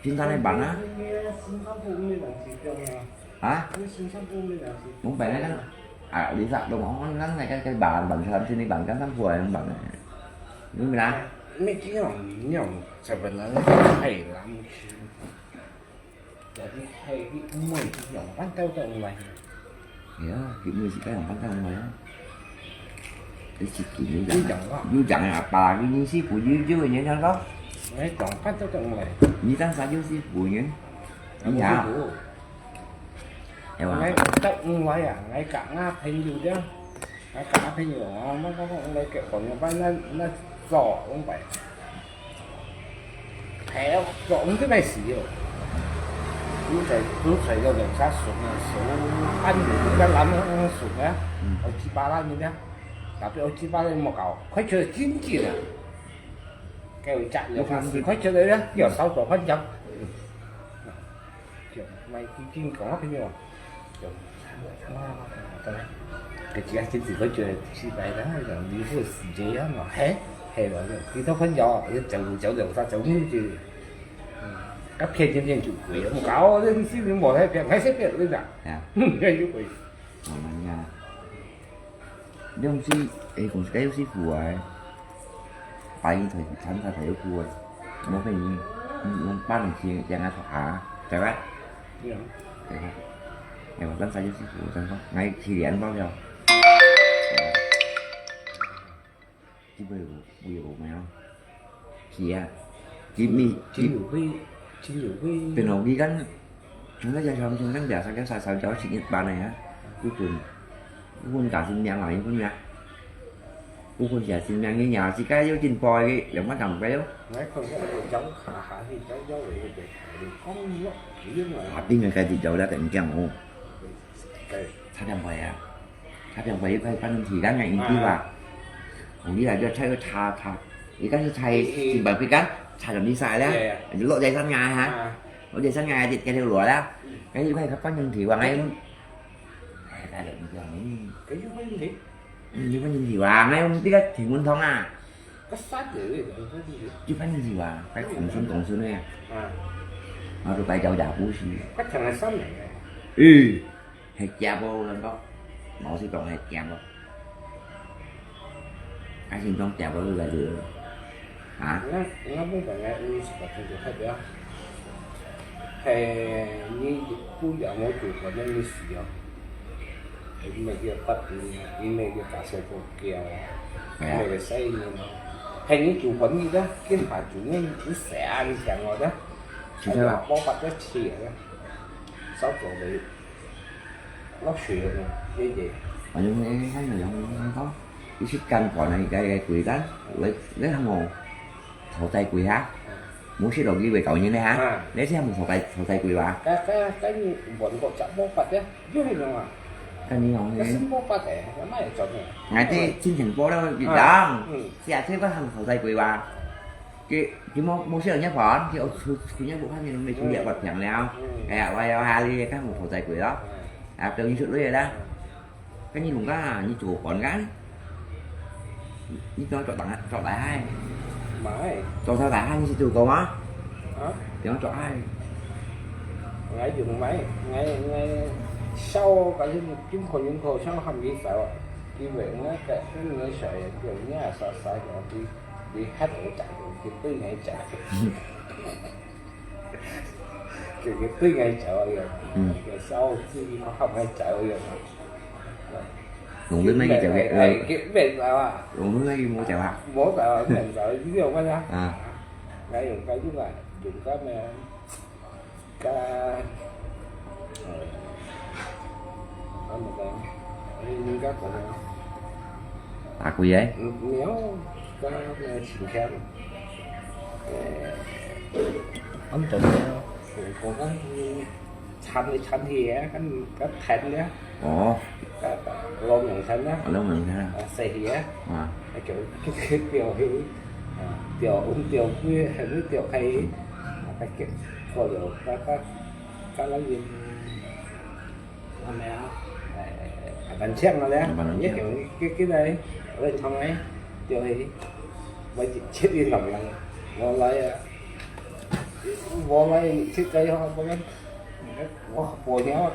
平常來辦啊。啊？我本來講，啊，你啥都講，咱來个个辦，辦出來，這裡辦，跟上過來辦啊。你們啦？沒這樣，你用日本人太冷去。 Jadi hai，你妹佢用半斗都毋來。係啊，佢妹自家用半斗毋來啊。你自己有講啊，有講啊，阿爸佢認識傅有有个人聽講。哎，用半斗都毋來。你當時有識傅人？你好。哎哇。𠊎都毋來啊，𠊎講啊朋友个。 啊，打朋友啊，麼个講來結婚个，把那那早往擺，係啊，早往去買死哦。都在都在个人家熟啊，熟，按理个人很熟啊，我七八个人呢，tapi我七八个莫搞，快去经济了，给我加有三十块钱的呀，要少多块钱。 就買基金講啊，朋友啊，就，哇，真係，佢自家先自家做起來啦，就離婚時間啊嘛，嘿，嘿咯，佢都朋友，佢走路走走，他走路就，嗯，佢騙騙騙就貴，我搞，這心裡無太騙，還是騙人家，啊，嗯，這就貴。慢慢呀。 你毋識，誒，公司該有師傅啊，擺一台，餐台台有顧啊，無騙你，你用八零七這樣啊，啊，對吧？對啊。對啊。誒，我當時有師傅，我當時，𠊎七年到了。這邊有，有沒有？ 係啊，佢咪，佢，佢有會，佢有會。變到佢kan，從該隻鄉村kan biasa kan sasau jauh sikit panai啊，不分，不分打新娘啊，一分呀，不分假新娘，你呀，自家有進步个，有麼講个喲？𠊎看个有走下下去，走走个，講咯，佢嘛。下邊个該啲走了，等於講哦。對。差點快啊！ 他講我一塊半斤幾兩銀一斤吧。我一來就菜又差差，一開始菜一百塊錢，差到你晒了，就落在上面哈，落在上面就給他落了，哎，一塊半斤幾兩哎，哎，他就講，嗯，一塊半斤幾兩哎，我們這個挺穩當啊。 該三個月，一塊半斤幾兩，該公升公升个，啊，然後就擺到也不是。該成了三個月。嗯。 係夾無，人講，老實講係夾無。啊，先講夾無就來了。啊？人家，人家本來有一百分就開掉。係你不要我做，反正你死哦。你那個發病啊，你那個打小報告啊，係啊。那個生意嘛。係你做生意的，跟他做，你，你誰啊？你想我的？就係啦。我發个錢啊，少做的。 落水了呢，這個。反正呢，看有樣樣講，一時間趕來該个歸單，來，來喊我討債歸哈，無識落去會搞人呢哈，啊。你識喊我討債，討債歸吧？該，該，該你問過隻無法的，有係樣啊？該你講呢？該係無法的，該哪會做呢？𠊎這金錢包了一張，啊，嗯。是啊，這個喊我討債歸吧？ 佢，佢無，無識人家還，佢出，出人家無看見，沒出來發病了。嗯。哎呀，我要下你看我討債歸咯。嗯。啊，表演出來啦。嗯。跟你弄个，你做官个？你做，做大，做大海。買。做大海，你是做過嗎？啊？你要做海。𠊎用買，𠊎，𠊎燒，反正金口銀口燒還沒燒啊。因為𠊎个，跟你燒也用，你也燒，燒掉，你 你還有講，佢對𠊎講，佢，佢對𠊎講个，嗯。佢笑自己，佢還會講个。弄到那個走个，哎，哎，佢免走啊。弄到那個無走啊。無走啊，免走，你有問啊？啊。該用該用啊，用該咩？ 該，呃，該麼个，哎，人家講啊，打鬼欸？嗯，沒有，該，該請假嘛。呃，俺懂了，我，我講，嗯，參的參的啊，跟，跟談的啊。哦。該，該，老娘參啊。哦，老娘參啊。啊，誰的啊？啊。啊，就，就，就，就，釣，釣魚，還係釣溪，啊，該結果了，該，該，該，該，該，係咪啊？哎，蠻強个咧，蠻強。你講，佢，佢來，我同你，釣魚，我一切運動人，我來啊，我來，切个好，我，我，我，我，我，我，我，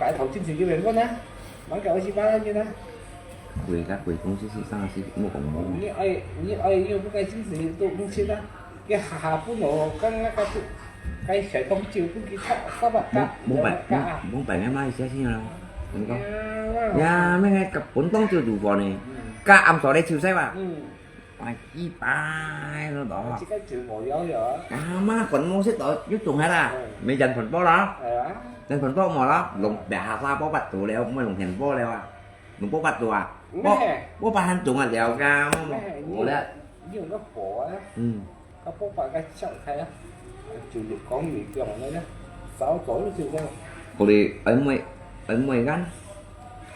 貴个貴公司是生个是，莫講無。你愛，你愛，你不該精神都毋識啊。佢下下分我，剛剛該，該小東西分佢炒，炒吧，無，無擺，無，無擺，𠊎買一下先啊。你講，呀，那個本東就煮飯呢，嗯。該暗鎖來炒菜吧。嗯。哎，一擺了咯。這個就無要了。啊，嘛，滾東西都又煮好啦，嗯。沒人傳播了。哎呀。人傳播無了，弄，別下下播不煮了，沒弄傳播了啊。 你播八度啊？咩？播，播八還中啊，了解啊，咩？無咧。你用，你用个火啊？嗯。啊，播八个小菜啊，就係講你講个咧，早早就係這樣。我哋恩妹，恩妹kan，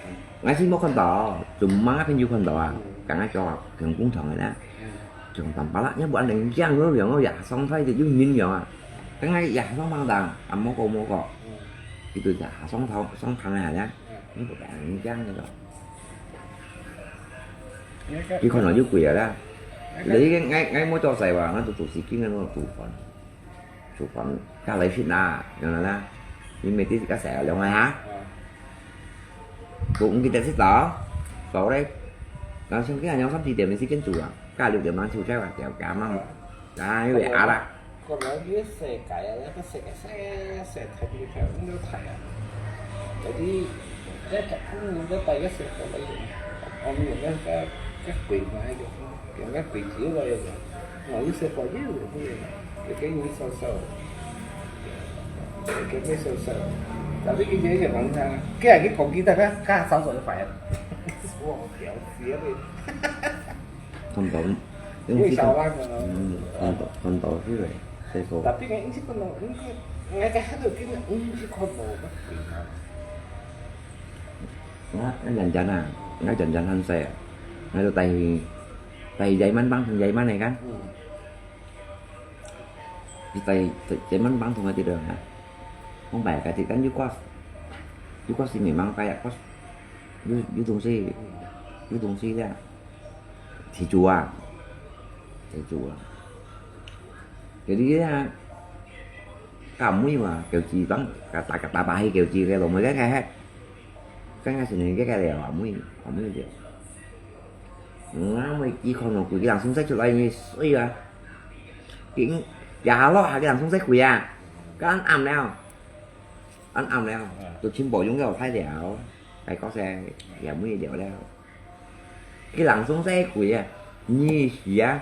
嗯。𠊎係無看到，就網下朋友看到啊，嗯。剛剛講啊，同工廠个咧，嗯。從三八啦，要不然人這樣又兩個也上菜的，又人樣啊，剛剛也上網站，啊，無過無過，嗯。佢就也上頭，上網个咧。 嗯。你毋敢恁樣个咯。你看到就貴了啦。你个，𠊎，𠊎無做事哇，𠊎就做事情个，𠊎做飯，做飯，加來食啦，樣啦啦。你每日加食兩个哈？嗯。都毋記得食早，早咧，然後像今日兩三四點你時間煮啊，加六點鐘就在外頭加嘛，啊，有點晏啦。 過來這世界啊，這世界細細睇不透，毋好睇啊。有啲，這隻，嗯，這帶個細個來用，我們用那個，這鬼嘛用，用那鬼子來用，我有細個也有用，就給你燒燒，就給你燒燒。但是以前就講他，這樣去攻擊他，他，他燒燒就壞了。我屌死了。 看到，因為小浪个咯。嗯，看到，看到，係个，細個。Tapi kan應該不能，應該，應該還有跟人，應該看到个。啊，那人家啊，那人家很細啊，那就帶去，帶去Yaman幫，Yaman个kan。嗯。佢帶，帶Yaman幫同佢哋啊，講白个，佢kan有個，有個係memang kayak kos，有，有東西，有東西个。 地主啊，地主啊。Jadi啊，較尾嘛，叫佢當，甲打甲打把戲叫佢个老妹个个，个个先个个了，阿妹，阿妹了。嗯，阿妹佢看到佢个人生生出來个水啊，佢，也落下个人生生鬼啊，个暗暗了，暗暗了，都全部用个太了，大个些，也没了了。 佢人生細鬼啊，二十啊，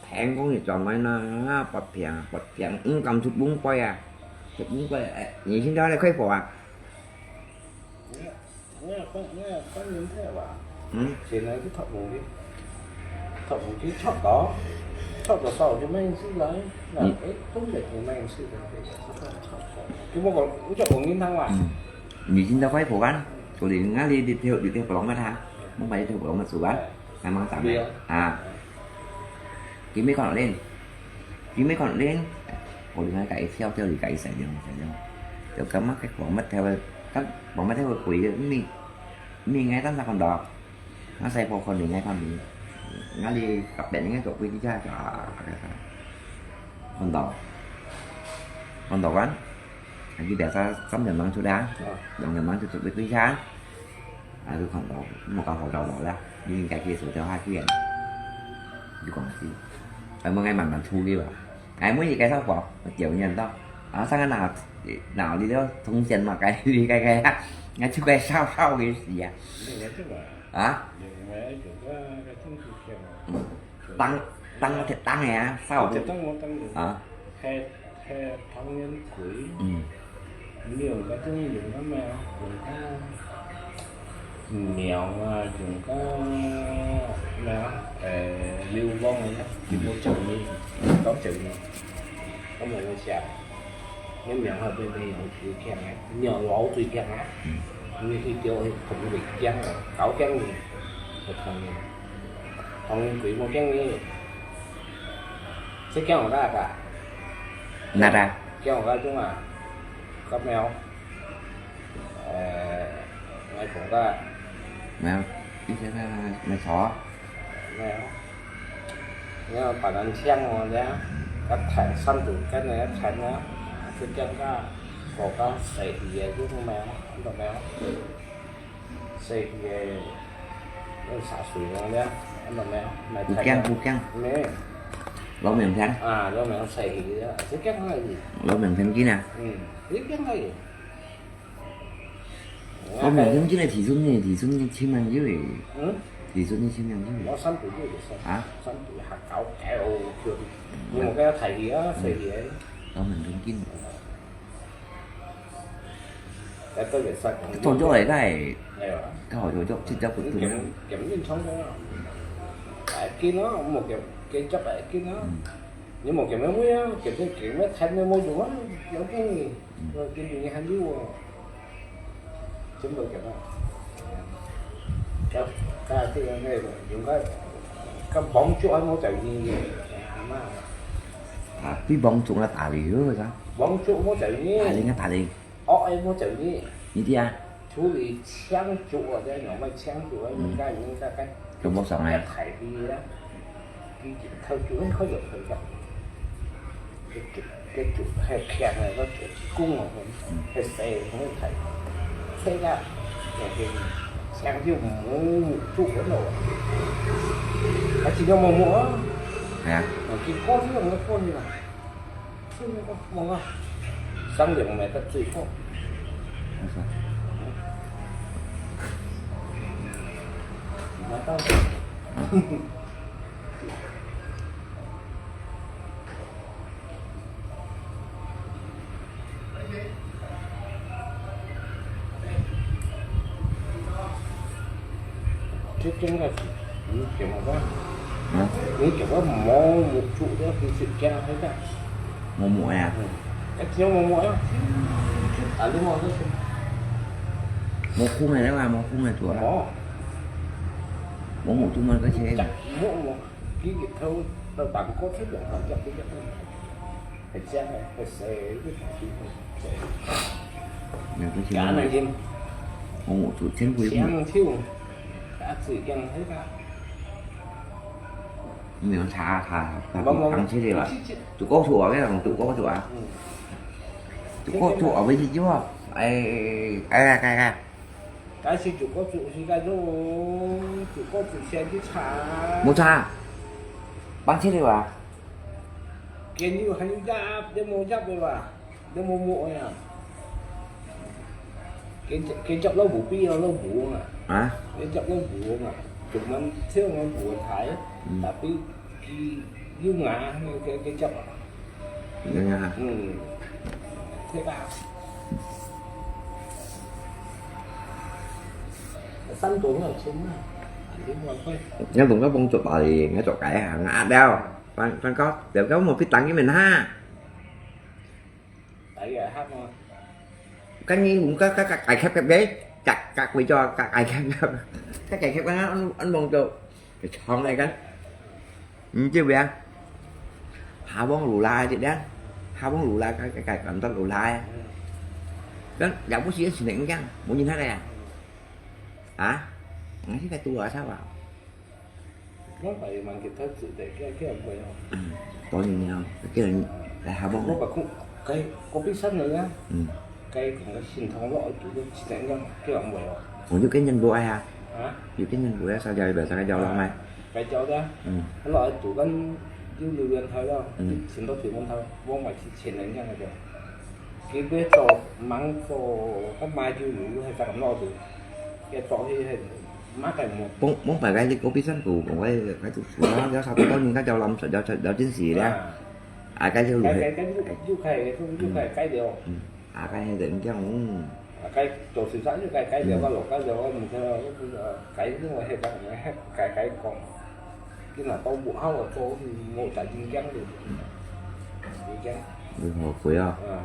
聽講佢轉來那，發病，發病，毋敢出門外啊，出門外，哎，你現在來開火啊？我，我，我，我年代吧，嗯？現在去讀書去，讀書去讀到，讀到少就沒事了，那，嗯。哎，東北就沒事了，就不講，我就講銀行啊。嗯，你現在開火啊？ Kuli ngali di tiu, di tiu pelongat ha. Mung bai tiu pelongat suan. Memang sama. Ha. Kimi kon lin. Kimi kon lin. Kuli ngai kai siau tiu li kai sai tiu sai tiu. Tiu kama kai pelongat tiu kan pelongat tiu kuli mi. Mi ngai tan sa kon do. Ngai sai po kon li ngai kon li. Ngali kapen ngai tiu kui ti cha cha. Kon do. Kon do kan. Aki biasa sam jam nang chu da. Jam nang chu chu kui ti cha. À, tôi còn đó, một câu hỏi đầu đó là, nhưng cái kia số theo hai chuyện. Tôi còn gì? Ở mưa ngay mặn mặn thu đi vào. Ai muốn gì cái sao bỏ, mà kiểu nhận đó. À, sao cái nào, nào đi đó, thông tin mà cái đi cái cái á. Ngay chứ cái sao sao cái gì à? Hả? Ừ. Tăng, tăng thiệt tăng này á, sao? Thiệt tăng, tăng được. Hả? Hai 唐人鬼，嗯。你用个东西用个咩？用个苗啊，用个咩啊？呃，流亡个呀，全部整理，搞整理。咁我想，你苗下边没有最强个，苗老最强啊。嗯。你去叫佢同佢讲啊，搞讲你，就同你，同你鬼冇讲你。这姜黄个啊？哪个？姜黄个中啊，个没有。呃，我讲个。没有，以前没没没错。没有。你要把人抢哦，这样，个谈三度跟人家谈啊，就这样个，我讲谁也就没有，看到没有？ 細个，有茶水个了，看到没有？买菜个。不驚，不驚。没。老明天。啊，老明天細个了，就驚而已。老明天見啊。嗯，就驚而已。老明天見个提出呢，提出呢，千萬有誒。嗯？提出呢，千萬有誒。我三度有就算。啊？三度還搞搞，就，你莫跟他抬起啊，細个。老明天見。 該都會使講。創作个，該係，哎呀，較好創作，直接分分。你減，減緊創作啊。愛緊啊，莫減，減接愛緊啊。嗯。你莫減乜會啊，減減減乜睇乜無用啊，要緊，嗯。要緊你還有哦。真無減啊。該，該這個那個，應該，該網速還無在你，阿媽。啊，比網速還大哩，有啥？網速無在你。大哩啊，大哩。 哦，哎，我就呢，你知啊？處理搶族啊，這樣樣，搶族啊，嗯。應該，應該該，就無爽啊。太厲害啦。佢頭就應該有頭个。佢族，佢族，係強个，佢族公啊，嗯。係細，佢太，細个，搶族無族个咯。還真正無無啊。係啊。哦，佢過去，我過去啦。 望啊，商量買个最好。買到。這真个係，你叫我，啊？你叫我無目珠了，佢就驚那個。無目啊？嗯，一聽無目啊，啊，你無那個。無空个了啊，無空个做啊。無。無目珠嘛，該些。無目，佢日頭都辦公室兩個，一個一個。 係靚个，係細个，係細个。那個是假个人，我，我做前輩，香酒，假酒香，係个。沒有茶，茶，茶，無，無，無。當時个啦。是，是。做高處啊，該種做高處啊。嗯。做高處啊，為什麼？哎，哎，哎，哎，哎。但是做高處是該種，做高處先去茶。無茶。放棄了啊。 佢有還有葉，你無葉个吧？你無無愛啊？佢，佢葉老母比啊，老母啊。啊？佢葉老母啊，就問，就問母台，嗯。Tapi佢有芽，佢，佢，佢葉啊。有芽。嗯。對吧？山東有錢啊，你莫怪。你同佢幫助吧，你做該行啊，了。 Phan, Phan Cốc, giờ có một cái tặng cho mình ha. Tại giờ hát thôi. Cái gì cũng có, có, có cài khép cái bếp, cài, cài quay cho, cài, cài khép. Cái cài khép đó, anh, anh Phong cho. Cái chọn này cái. Ừ, chứ vậy. Hà Phong lù lai chứ đấy. Hà Phong lù lai, cái, cái, cái cảm giác lù lai. Cái, giờ bác sĩ xin lệnh chăng? Muốn nhìn thấy đây à? Hả? Ngay cái tu ở sao bảo? Nó phải mang cái thất sự để cái, cái ông quay không? Ừ, có nhiều nhiều. Cái kia là, là Hà Bông. Nó bảo cũng, cái, có biết sách này nhá. Ừ. Cái cũng có xin thông báo chủ cái xin lệnh nhá, cái ông quay không? Ủa, như cái nhân vụ ai hả? Hả? Như cái nhân vụ á, sao giờ bảo sao cái giàu lòng mày? Cái giàu đó. Ừ. Nó nói chủ cái, cái lưu liên thôi đó. Ừ. Xin tao thử môn thôi, vốn mày xin, xin lệnh nhá, cái giàu. Cái biết cho mắng cho các mai chưa đủ hay sao nó được. Cái cho thì hay má cái một. Bông, bông phải gai đi, có biết sẵn của, của gai, gai tụ xuống đó, do sao có bao nhiêu các cháu lắm, cháu, cháu, cháu chiến sĩ đấy. À. À, cái theo lũ cái, cái, cái, cái, cái, cái, cái, cái điều. Ừ. À, cái hay đến cái, ừ. À, cái, tổ sự xã như cái, cái điều, ừ, cái lộc, cái điều, mình theo, cái, cái, cái, cái, cái, cái, cái, cái, cái, Cái là tao buộc hao là tao ngộ tại Vĩnh Giang rồi. Vĩnh Giang. Ôi, họ quỷ à. Ờ.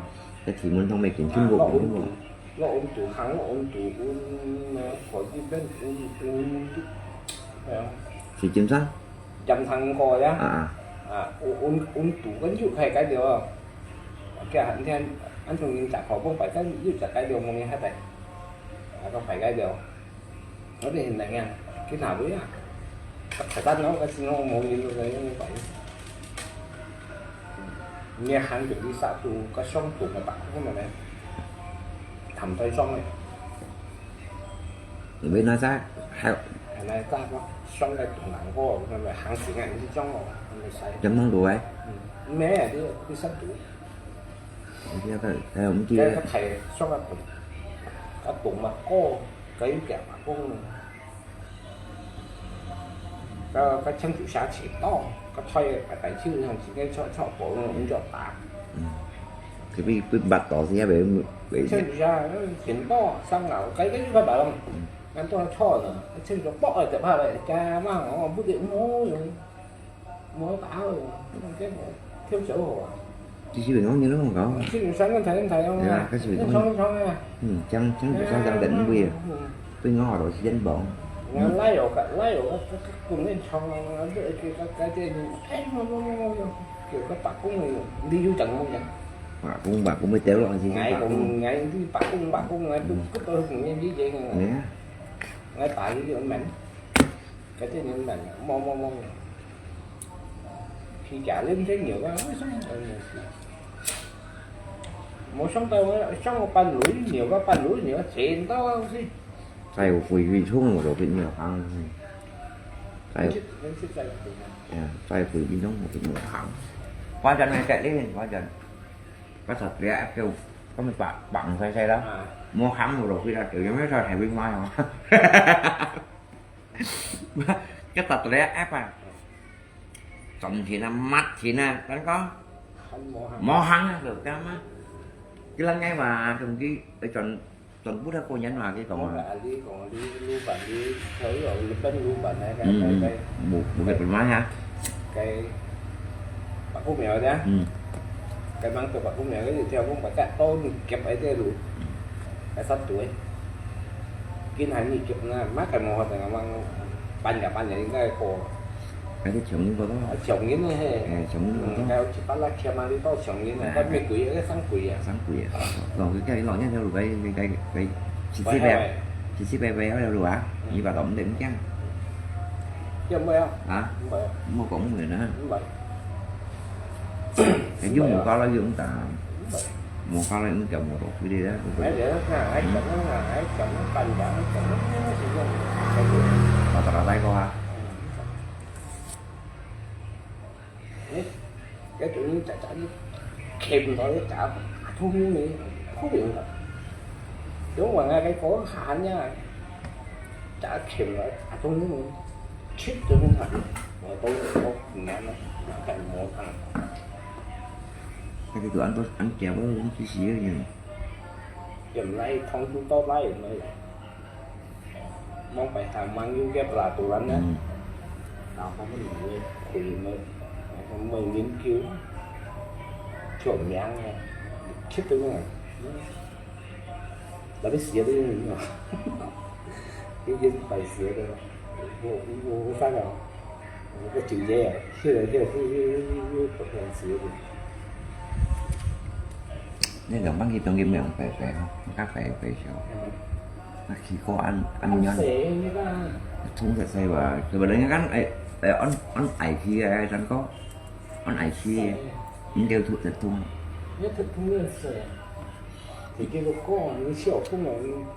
Cái thì muốn thông mày kiểm chứng bộ cũng đúng không? Nó ổn tụ hàng, nó ổn tụ cũng, nó khỏi cái bên cũng, cũng, ờ. Thì chính xác. Dăm tháng coi á. À, à. 啊，溫溫溫度跟又開該條哦。佢啊，你看，俺從人家跑步擺，但又在該條，無人還在，啊，都排該條。我哋現在啊，去哪位啊？排山咯，該時候無人都在用擺。你行就去殺豬，該上肚个白空个咩？談對上个。 你會哪隻？還有，還來打過，上个東南角，那個行情啊，你去撞哦，那個啥？人忙路哎。嗯，沒有，你你上肚。我記得，哎，我們記得。該个排上个東，啊東嘛，過，該有點嘛，過呢。該个青竹下去到，該菜个白白就像今天炒炒火那種叫打。嗯，可以不不到是也沒沒。青竹下，嗯，挺多，上啊，該个就快白了。 恁多人坐呢，清楚爆了就怕了，加嘛，哦，不得，無用，無打好用，這个跳走好啊。其實平常人都講，其實三个台台哦，對啊，可是平常人，衝衝啊，嗯，講講就像講等位啊，嗯，對我來說是真忙。我哪有个哪有个个个工人衝啊，這這个个个，哎，我我我我，有个白工个，你有講無講？白工白工會掉落去，白工。𠊎講，𠊎你白工白工，𠊎不不到工人理解个。哎呀。 𠊎打佢就問，該隻人問啊，摸摸摸。皮夾恁隻牛啊，為什麼會有事？無想到我，想我半路牛啊，半路牛啊，全到啊，是。再有回去衝我都變牛行，再有，人是，人是在那邊啊。哎呀，再回去衝我變牛行。反正那个那边，反正，我说不要叫，他们绑绑在在了，啊。没行路了，回来就有没有说还会卖哦？ 該搭到你阿爸，賺錢啊，乜錢啊，等講，還無行。無行啊，就咁啊。佢人愛話，同佢，佢全，全部都個人話佢講啊。我話你講，你，你話你，佢有日本老闆來，嗯，嗯，來，來，無，無个本來啊。該，白姑苗的啊。嗯。該芒果白姑苗，該條講白个，都你夾喺這路，該殺到誒。 今下你夾那，麼个無法度啊，半日半夜應該過。還是窮人个咯。啊，窮人个嘿。哎，窮人个咯。嗯，該有一百六千嘛，你到窮人啊，哎，該玫瑰啊，該上貴啊。上貴啊。老實講，你老娘條路該，該，該，該，七七八，喂，喂。七七八八條路啊，嗯。二百多毋得毋驚。要不要？啊？不要。莫講毋得啊。不要。哎，又無搞了，又毋打。不要。無搞了，又叫無落去了，不要。哎，對啊，哎，講啊，哎，講啊，辦法，哎，講啊，哎，是這樣。我打個大哥啊。 該種雜雜个，囥到該雜，通通个，好用个。用完啊，該個閒呀，雜囥落，通通个，七種茶，我都我唔愛咯，我無通。該個都恁多恁夾咯，幾時个人？原來通通都來了。 望擺下網友个pelajaran呢，嗯。然後佢們會，佢們研究，救命啊，七種啊，嗯。Tapi寫都用啊，已經白寫的了，我，我，我看了。 該酒店啊，去了，去了，去，去，去，去，去，去，去。那兩萬幾當然無白白吼，較白白少。嗯。那去過恁，恁樣。恁細个啦。通實細吧，係吧？人家講，哎，哎，恁，恁矮去个，哎，怎講？恁矮去个，細个。你就通，就通。你就通就細啊。 佢叫做講，你小朋友，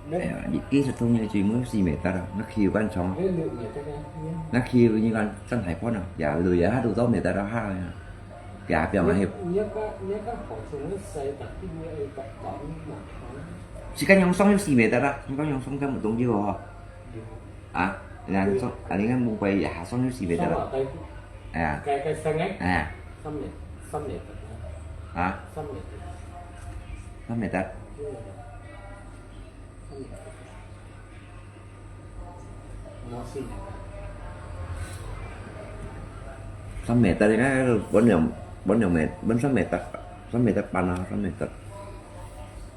你，哎呀，你幾十公里就無四米得啦，那去有關重啊？你六米得啦，你。那去有你講真係可能，也累啊，都到米得啦下呀，也表嘛係。你，你个，你个好處，你細，但係你愛講講嘛，啊。是講用雙有四米得啦，你講用雙根本東西哦。有。啊，人家說，啊，你看烏龜也還雙有四米得啦。雙馬雞。哎呀。該，該生个。哎呀。三米，三米得啦。啊？三米得。 三米得。三米得，你看，分兩，分兩米，分三米得，三米得半啊，三米得。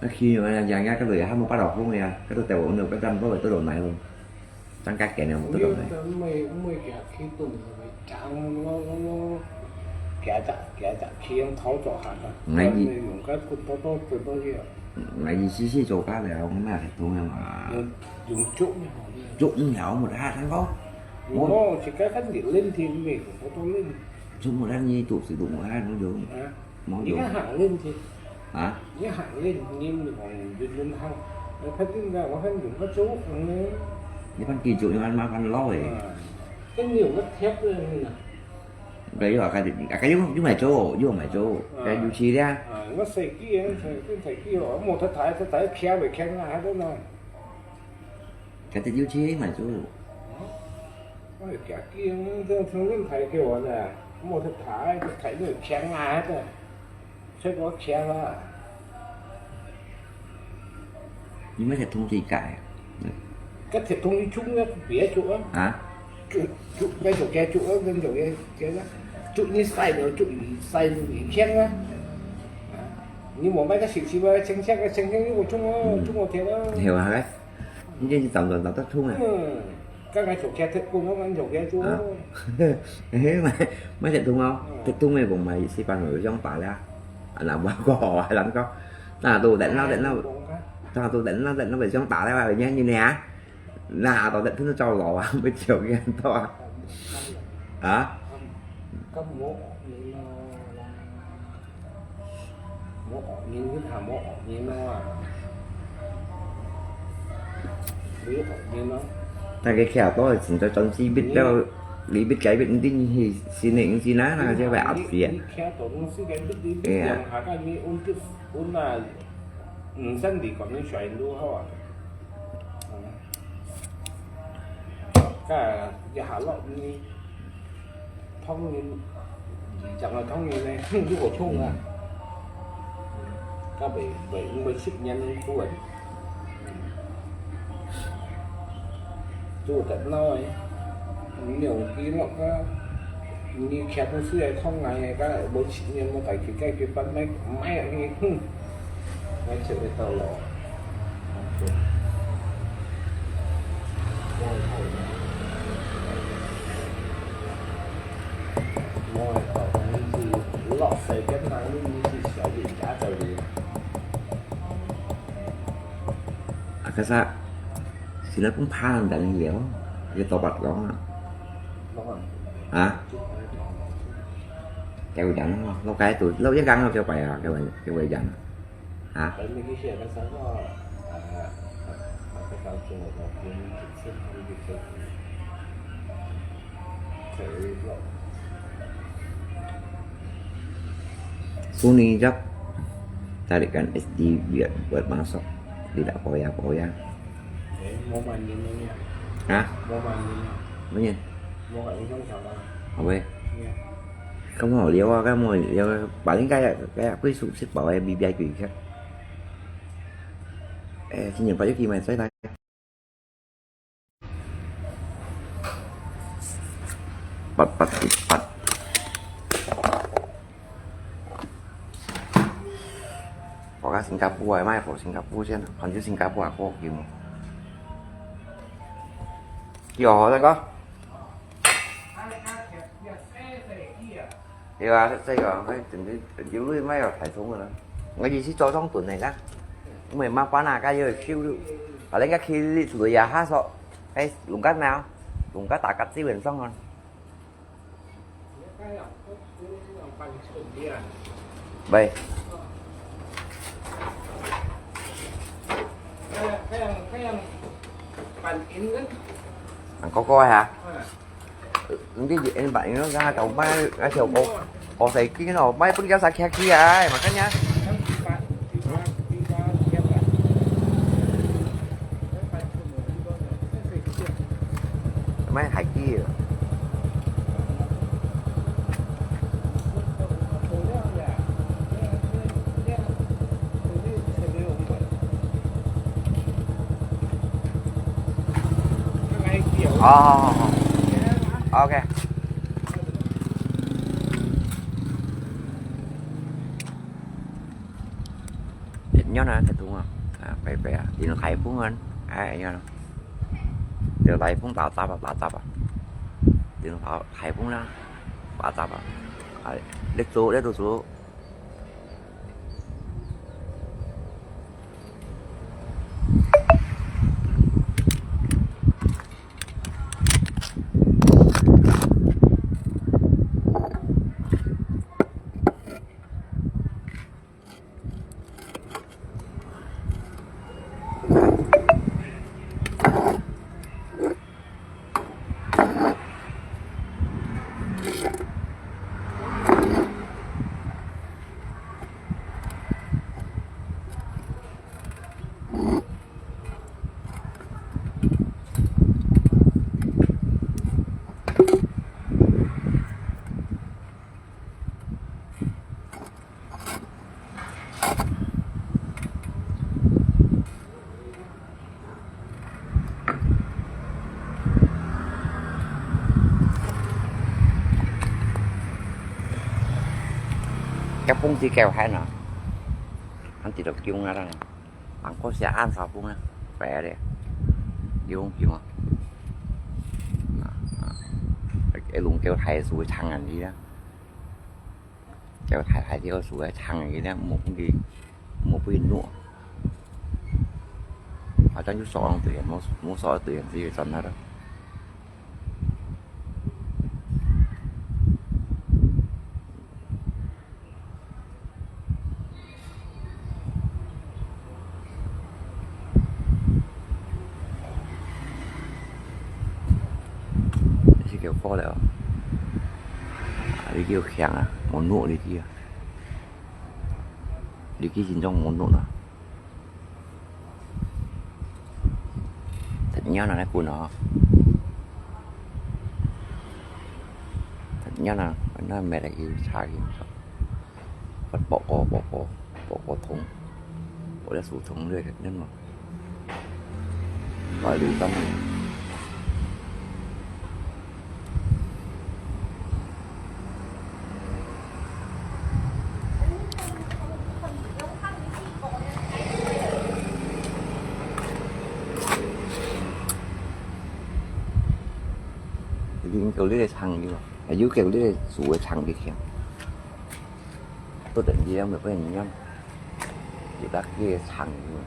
那去嘛，人家該度也還無八到風呀，該度帶我們那個站過來都有來咯。 張家界呢，我都懂的。有的每，每个去動的，講咯，咯，咯，幾隻幾隻企樣頭做下个，𠊎意，用个骨頭都做到个。𠊎意思係做家了，𠊎乜係通个嘛。用用竹呢？竹呢，我冇得下聽講。我自家跟你練天咩，我都練。竹冇得你讀書讀冇得用。啊？冇用。你看行練天。啊？你行練，你講運運行，你看現在我看用个竹，嗯。你看地主，你看麻煩老诶。啊，跟你用个铁的呢。 佢話佢佢用用來做，用來做，佢有錢咧。啊，我細機啊，細機細機哦，無得睇，得睇徛未徛啊，還在那。佢就有錢買做。哎，徛機啊，這樣成人睇叫我呢，無得睇，得睇那徛啊，還在。 出國徛啊。你乜係通知佢？該係通知中央別做啊。啊？做做該做該做啊，跟做該該啦。做你晒了，做你晒了，你徛啊。啊，你無買个信息嘛，清清个清清又中哦，中哦天啊。係啊，你這是找找找得通啊。嗯。 該个做徛鐵棍，𠊎做徛做。啊。嘿，買買鐵通哦，鐵通个講買四百五百張打啦。啊，那我講好啊，人講，那都等到等到，那都等到等到，想打了，人家你呢？那都等到走路啊，没条件到啊。啊？ 無惡人，你看無惡人啊？無惡人啊？大家徛到現在專心bit了，你bit个bit，你定係新个，你新啊，那就會壓死啊。你徛到東西个bit，你兩下个你穩得穩啊，毋使你講你選都好啊。該一下落你。 當然，以前个當然呢，如果衝啊，該袂袂毋會十年苦啊。做得孬誒，你用記錄啊，你徛到死个痛啊，該無十年無代誌解決，毋愛毋愛去，哼。 來食个到咯。啊，該啥，現在講怕人等了，也多八講啊。啊？叫人咯，老街都老一gang咯，叫拜啊，叫拜叫拜人。 啊？Sini jap carikan S D buat buat masuk. Tidak poya-poya. 誒，無萬年了呀。啊？無萬年了。乜嘢？無萬年咁長啊。好喂。呀。 咁好料啊，咁好料啊，把人家个个歸屬食飽个，比比佢个。誒，今年八月幾買再來。八八八。我看新加坡啊，買貨新加坡先，反正新加坡啊，過期嘛。有好那个。 對啊，這个，哎，等於有鐳賣有台通个啦。我意思做上等个啦，因為麻煩啊，該要修，把人家去你處理啊，下手，哎，弄个nào，弄个打个基本上啊。喂。Ang koko ha? Hindi, di, eh, ba, yun, nga, tao, ba, nga, siya, ko, ko, sa ikin, no, ba, pun ka sa kiyaki, ay, makanya. May haki. Ồ, OK. Thịt nhón hả? Thịt thun à? À, phải, phải à. Thì nó thải phúng hơn. À, nhón. Thì thải phúng tạo tạp à, tạo tạp à. Thì nó thải phúng đó. Tạo tạp à. 哎，你做，你都做。Cái bông thì kèo hay nè. Ăn thì độc chung ra đây. Ăn có xe ăn sao bông nè. Bé đấy. Dùng gì mà. Cái lùng kêu thầy suối thằng anh đi đó. Kêu thầy thầy thì có suối thằng anh đi đó. Một cái gì. Một cái nụ. Họ cho chú sọ ông tuyển. Một, một sọ tuyển gì vậy. Chọn nó đó. This is kiểu khó đấy. Đi kiểu khiang à, một nụ đi kia. Đi kia chính trong một nụ à. Thật nhớ là nó của nó. Thật nhớ là nó mệt là yêu xa yêu. Bắt bỏ qua, bỏ qua, bỏ qua thống. Bỏ ra số thống lười thật nhất mà. Gọi lười tâm. Linh kêu lưới thằng đi mà. Yu kêu lưới sủa thằng đi kìa. Tôi định gì đâu mà có hình nhắm. Chỉ bắt kia thằng đi mà.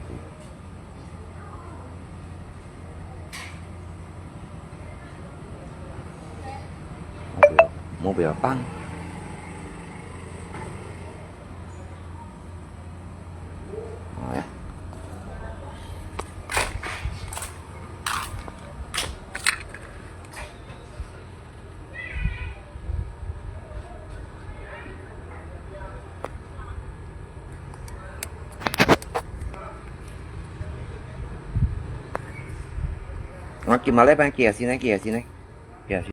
Mũ bìa, mũ bìa păng. Rồi. Ngó kì mà lấy bàn kìa xin đấy, kìa xin đấy. Kìa xin.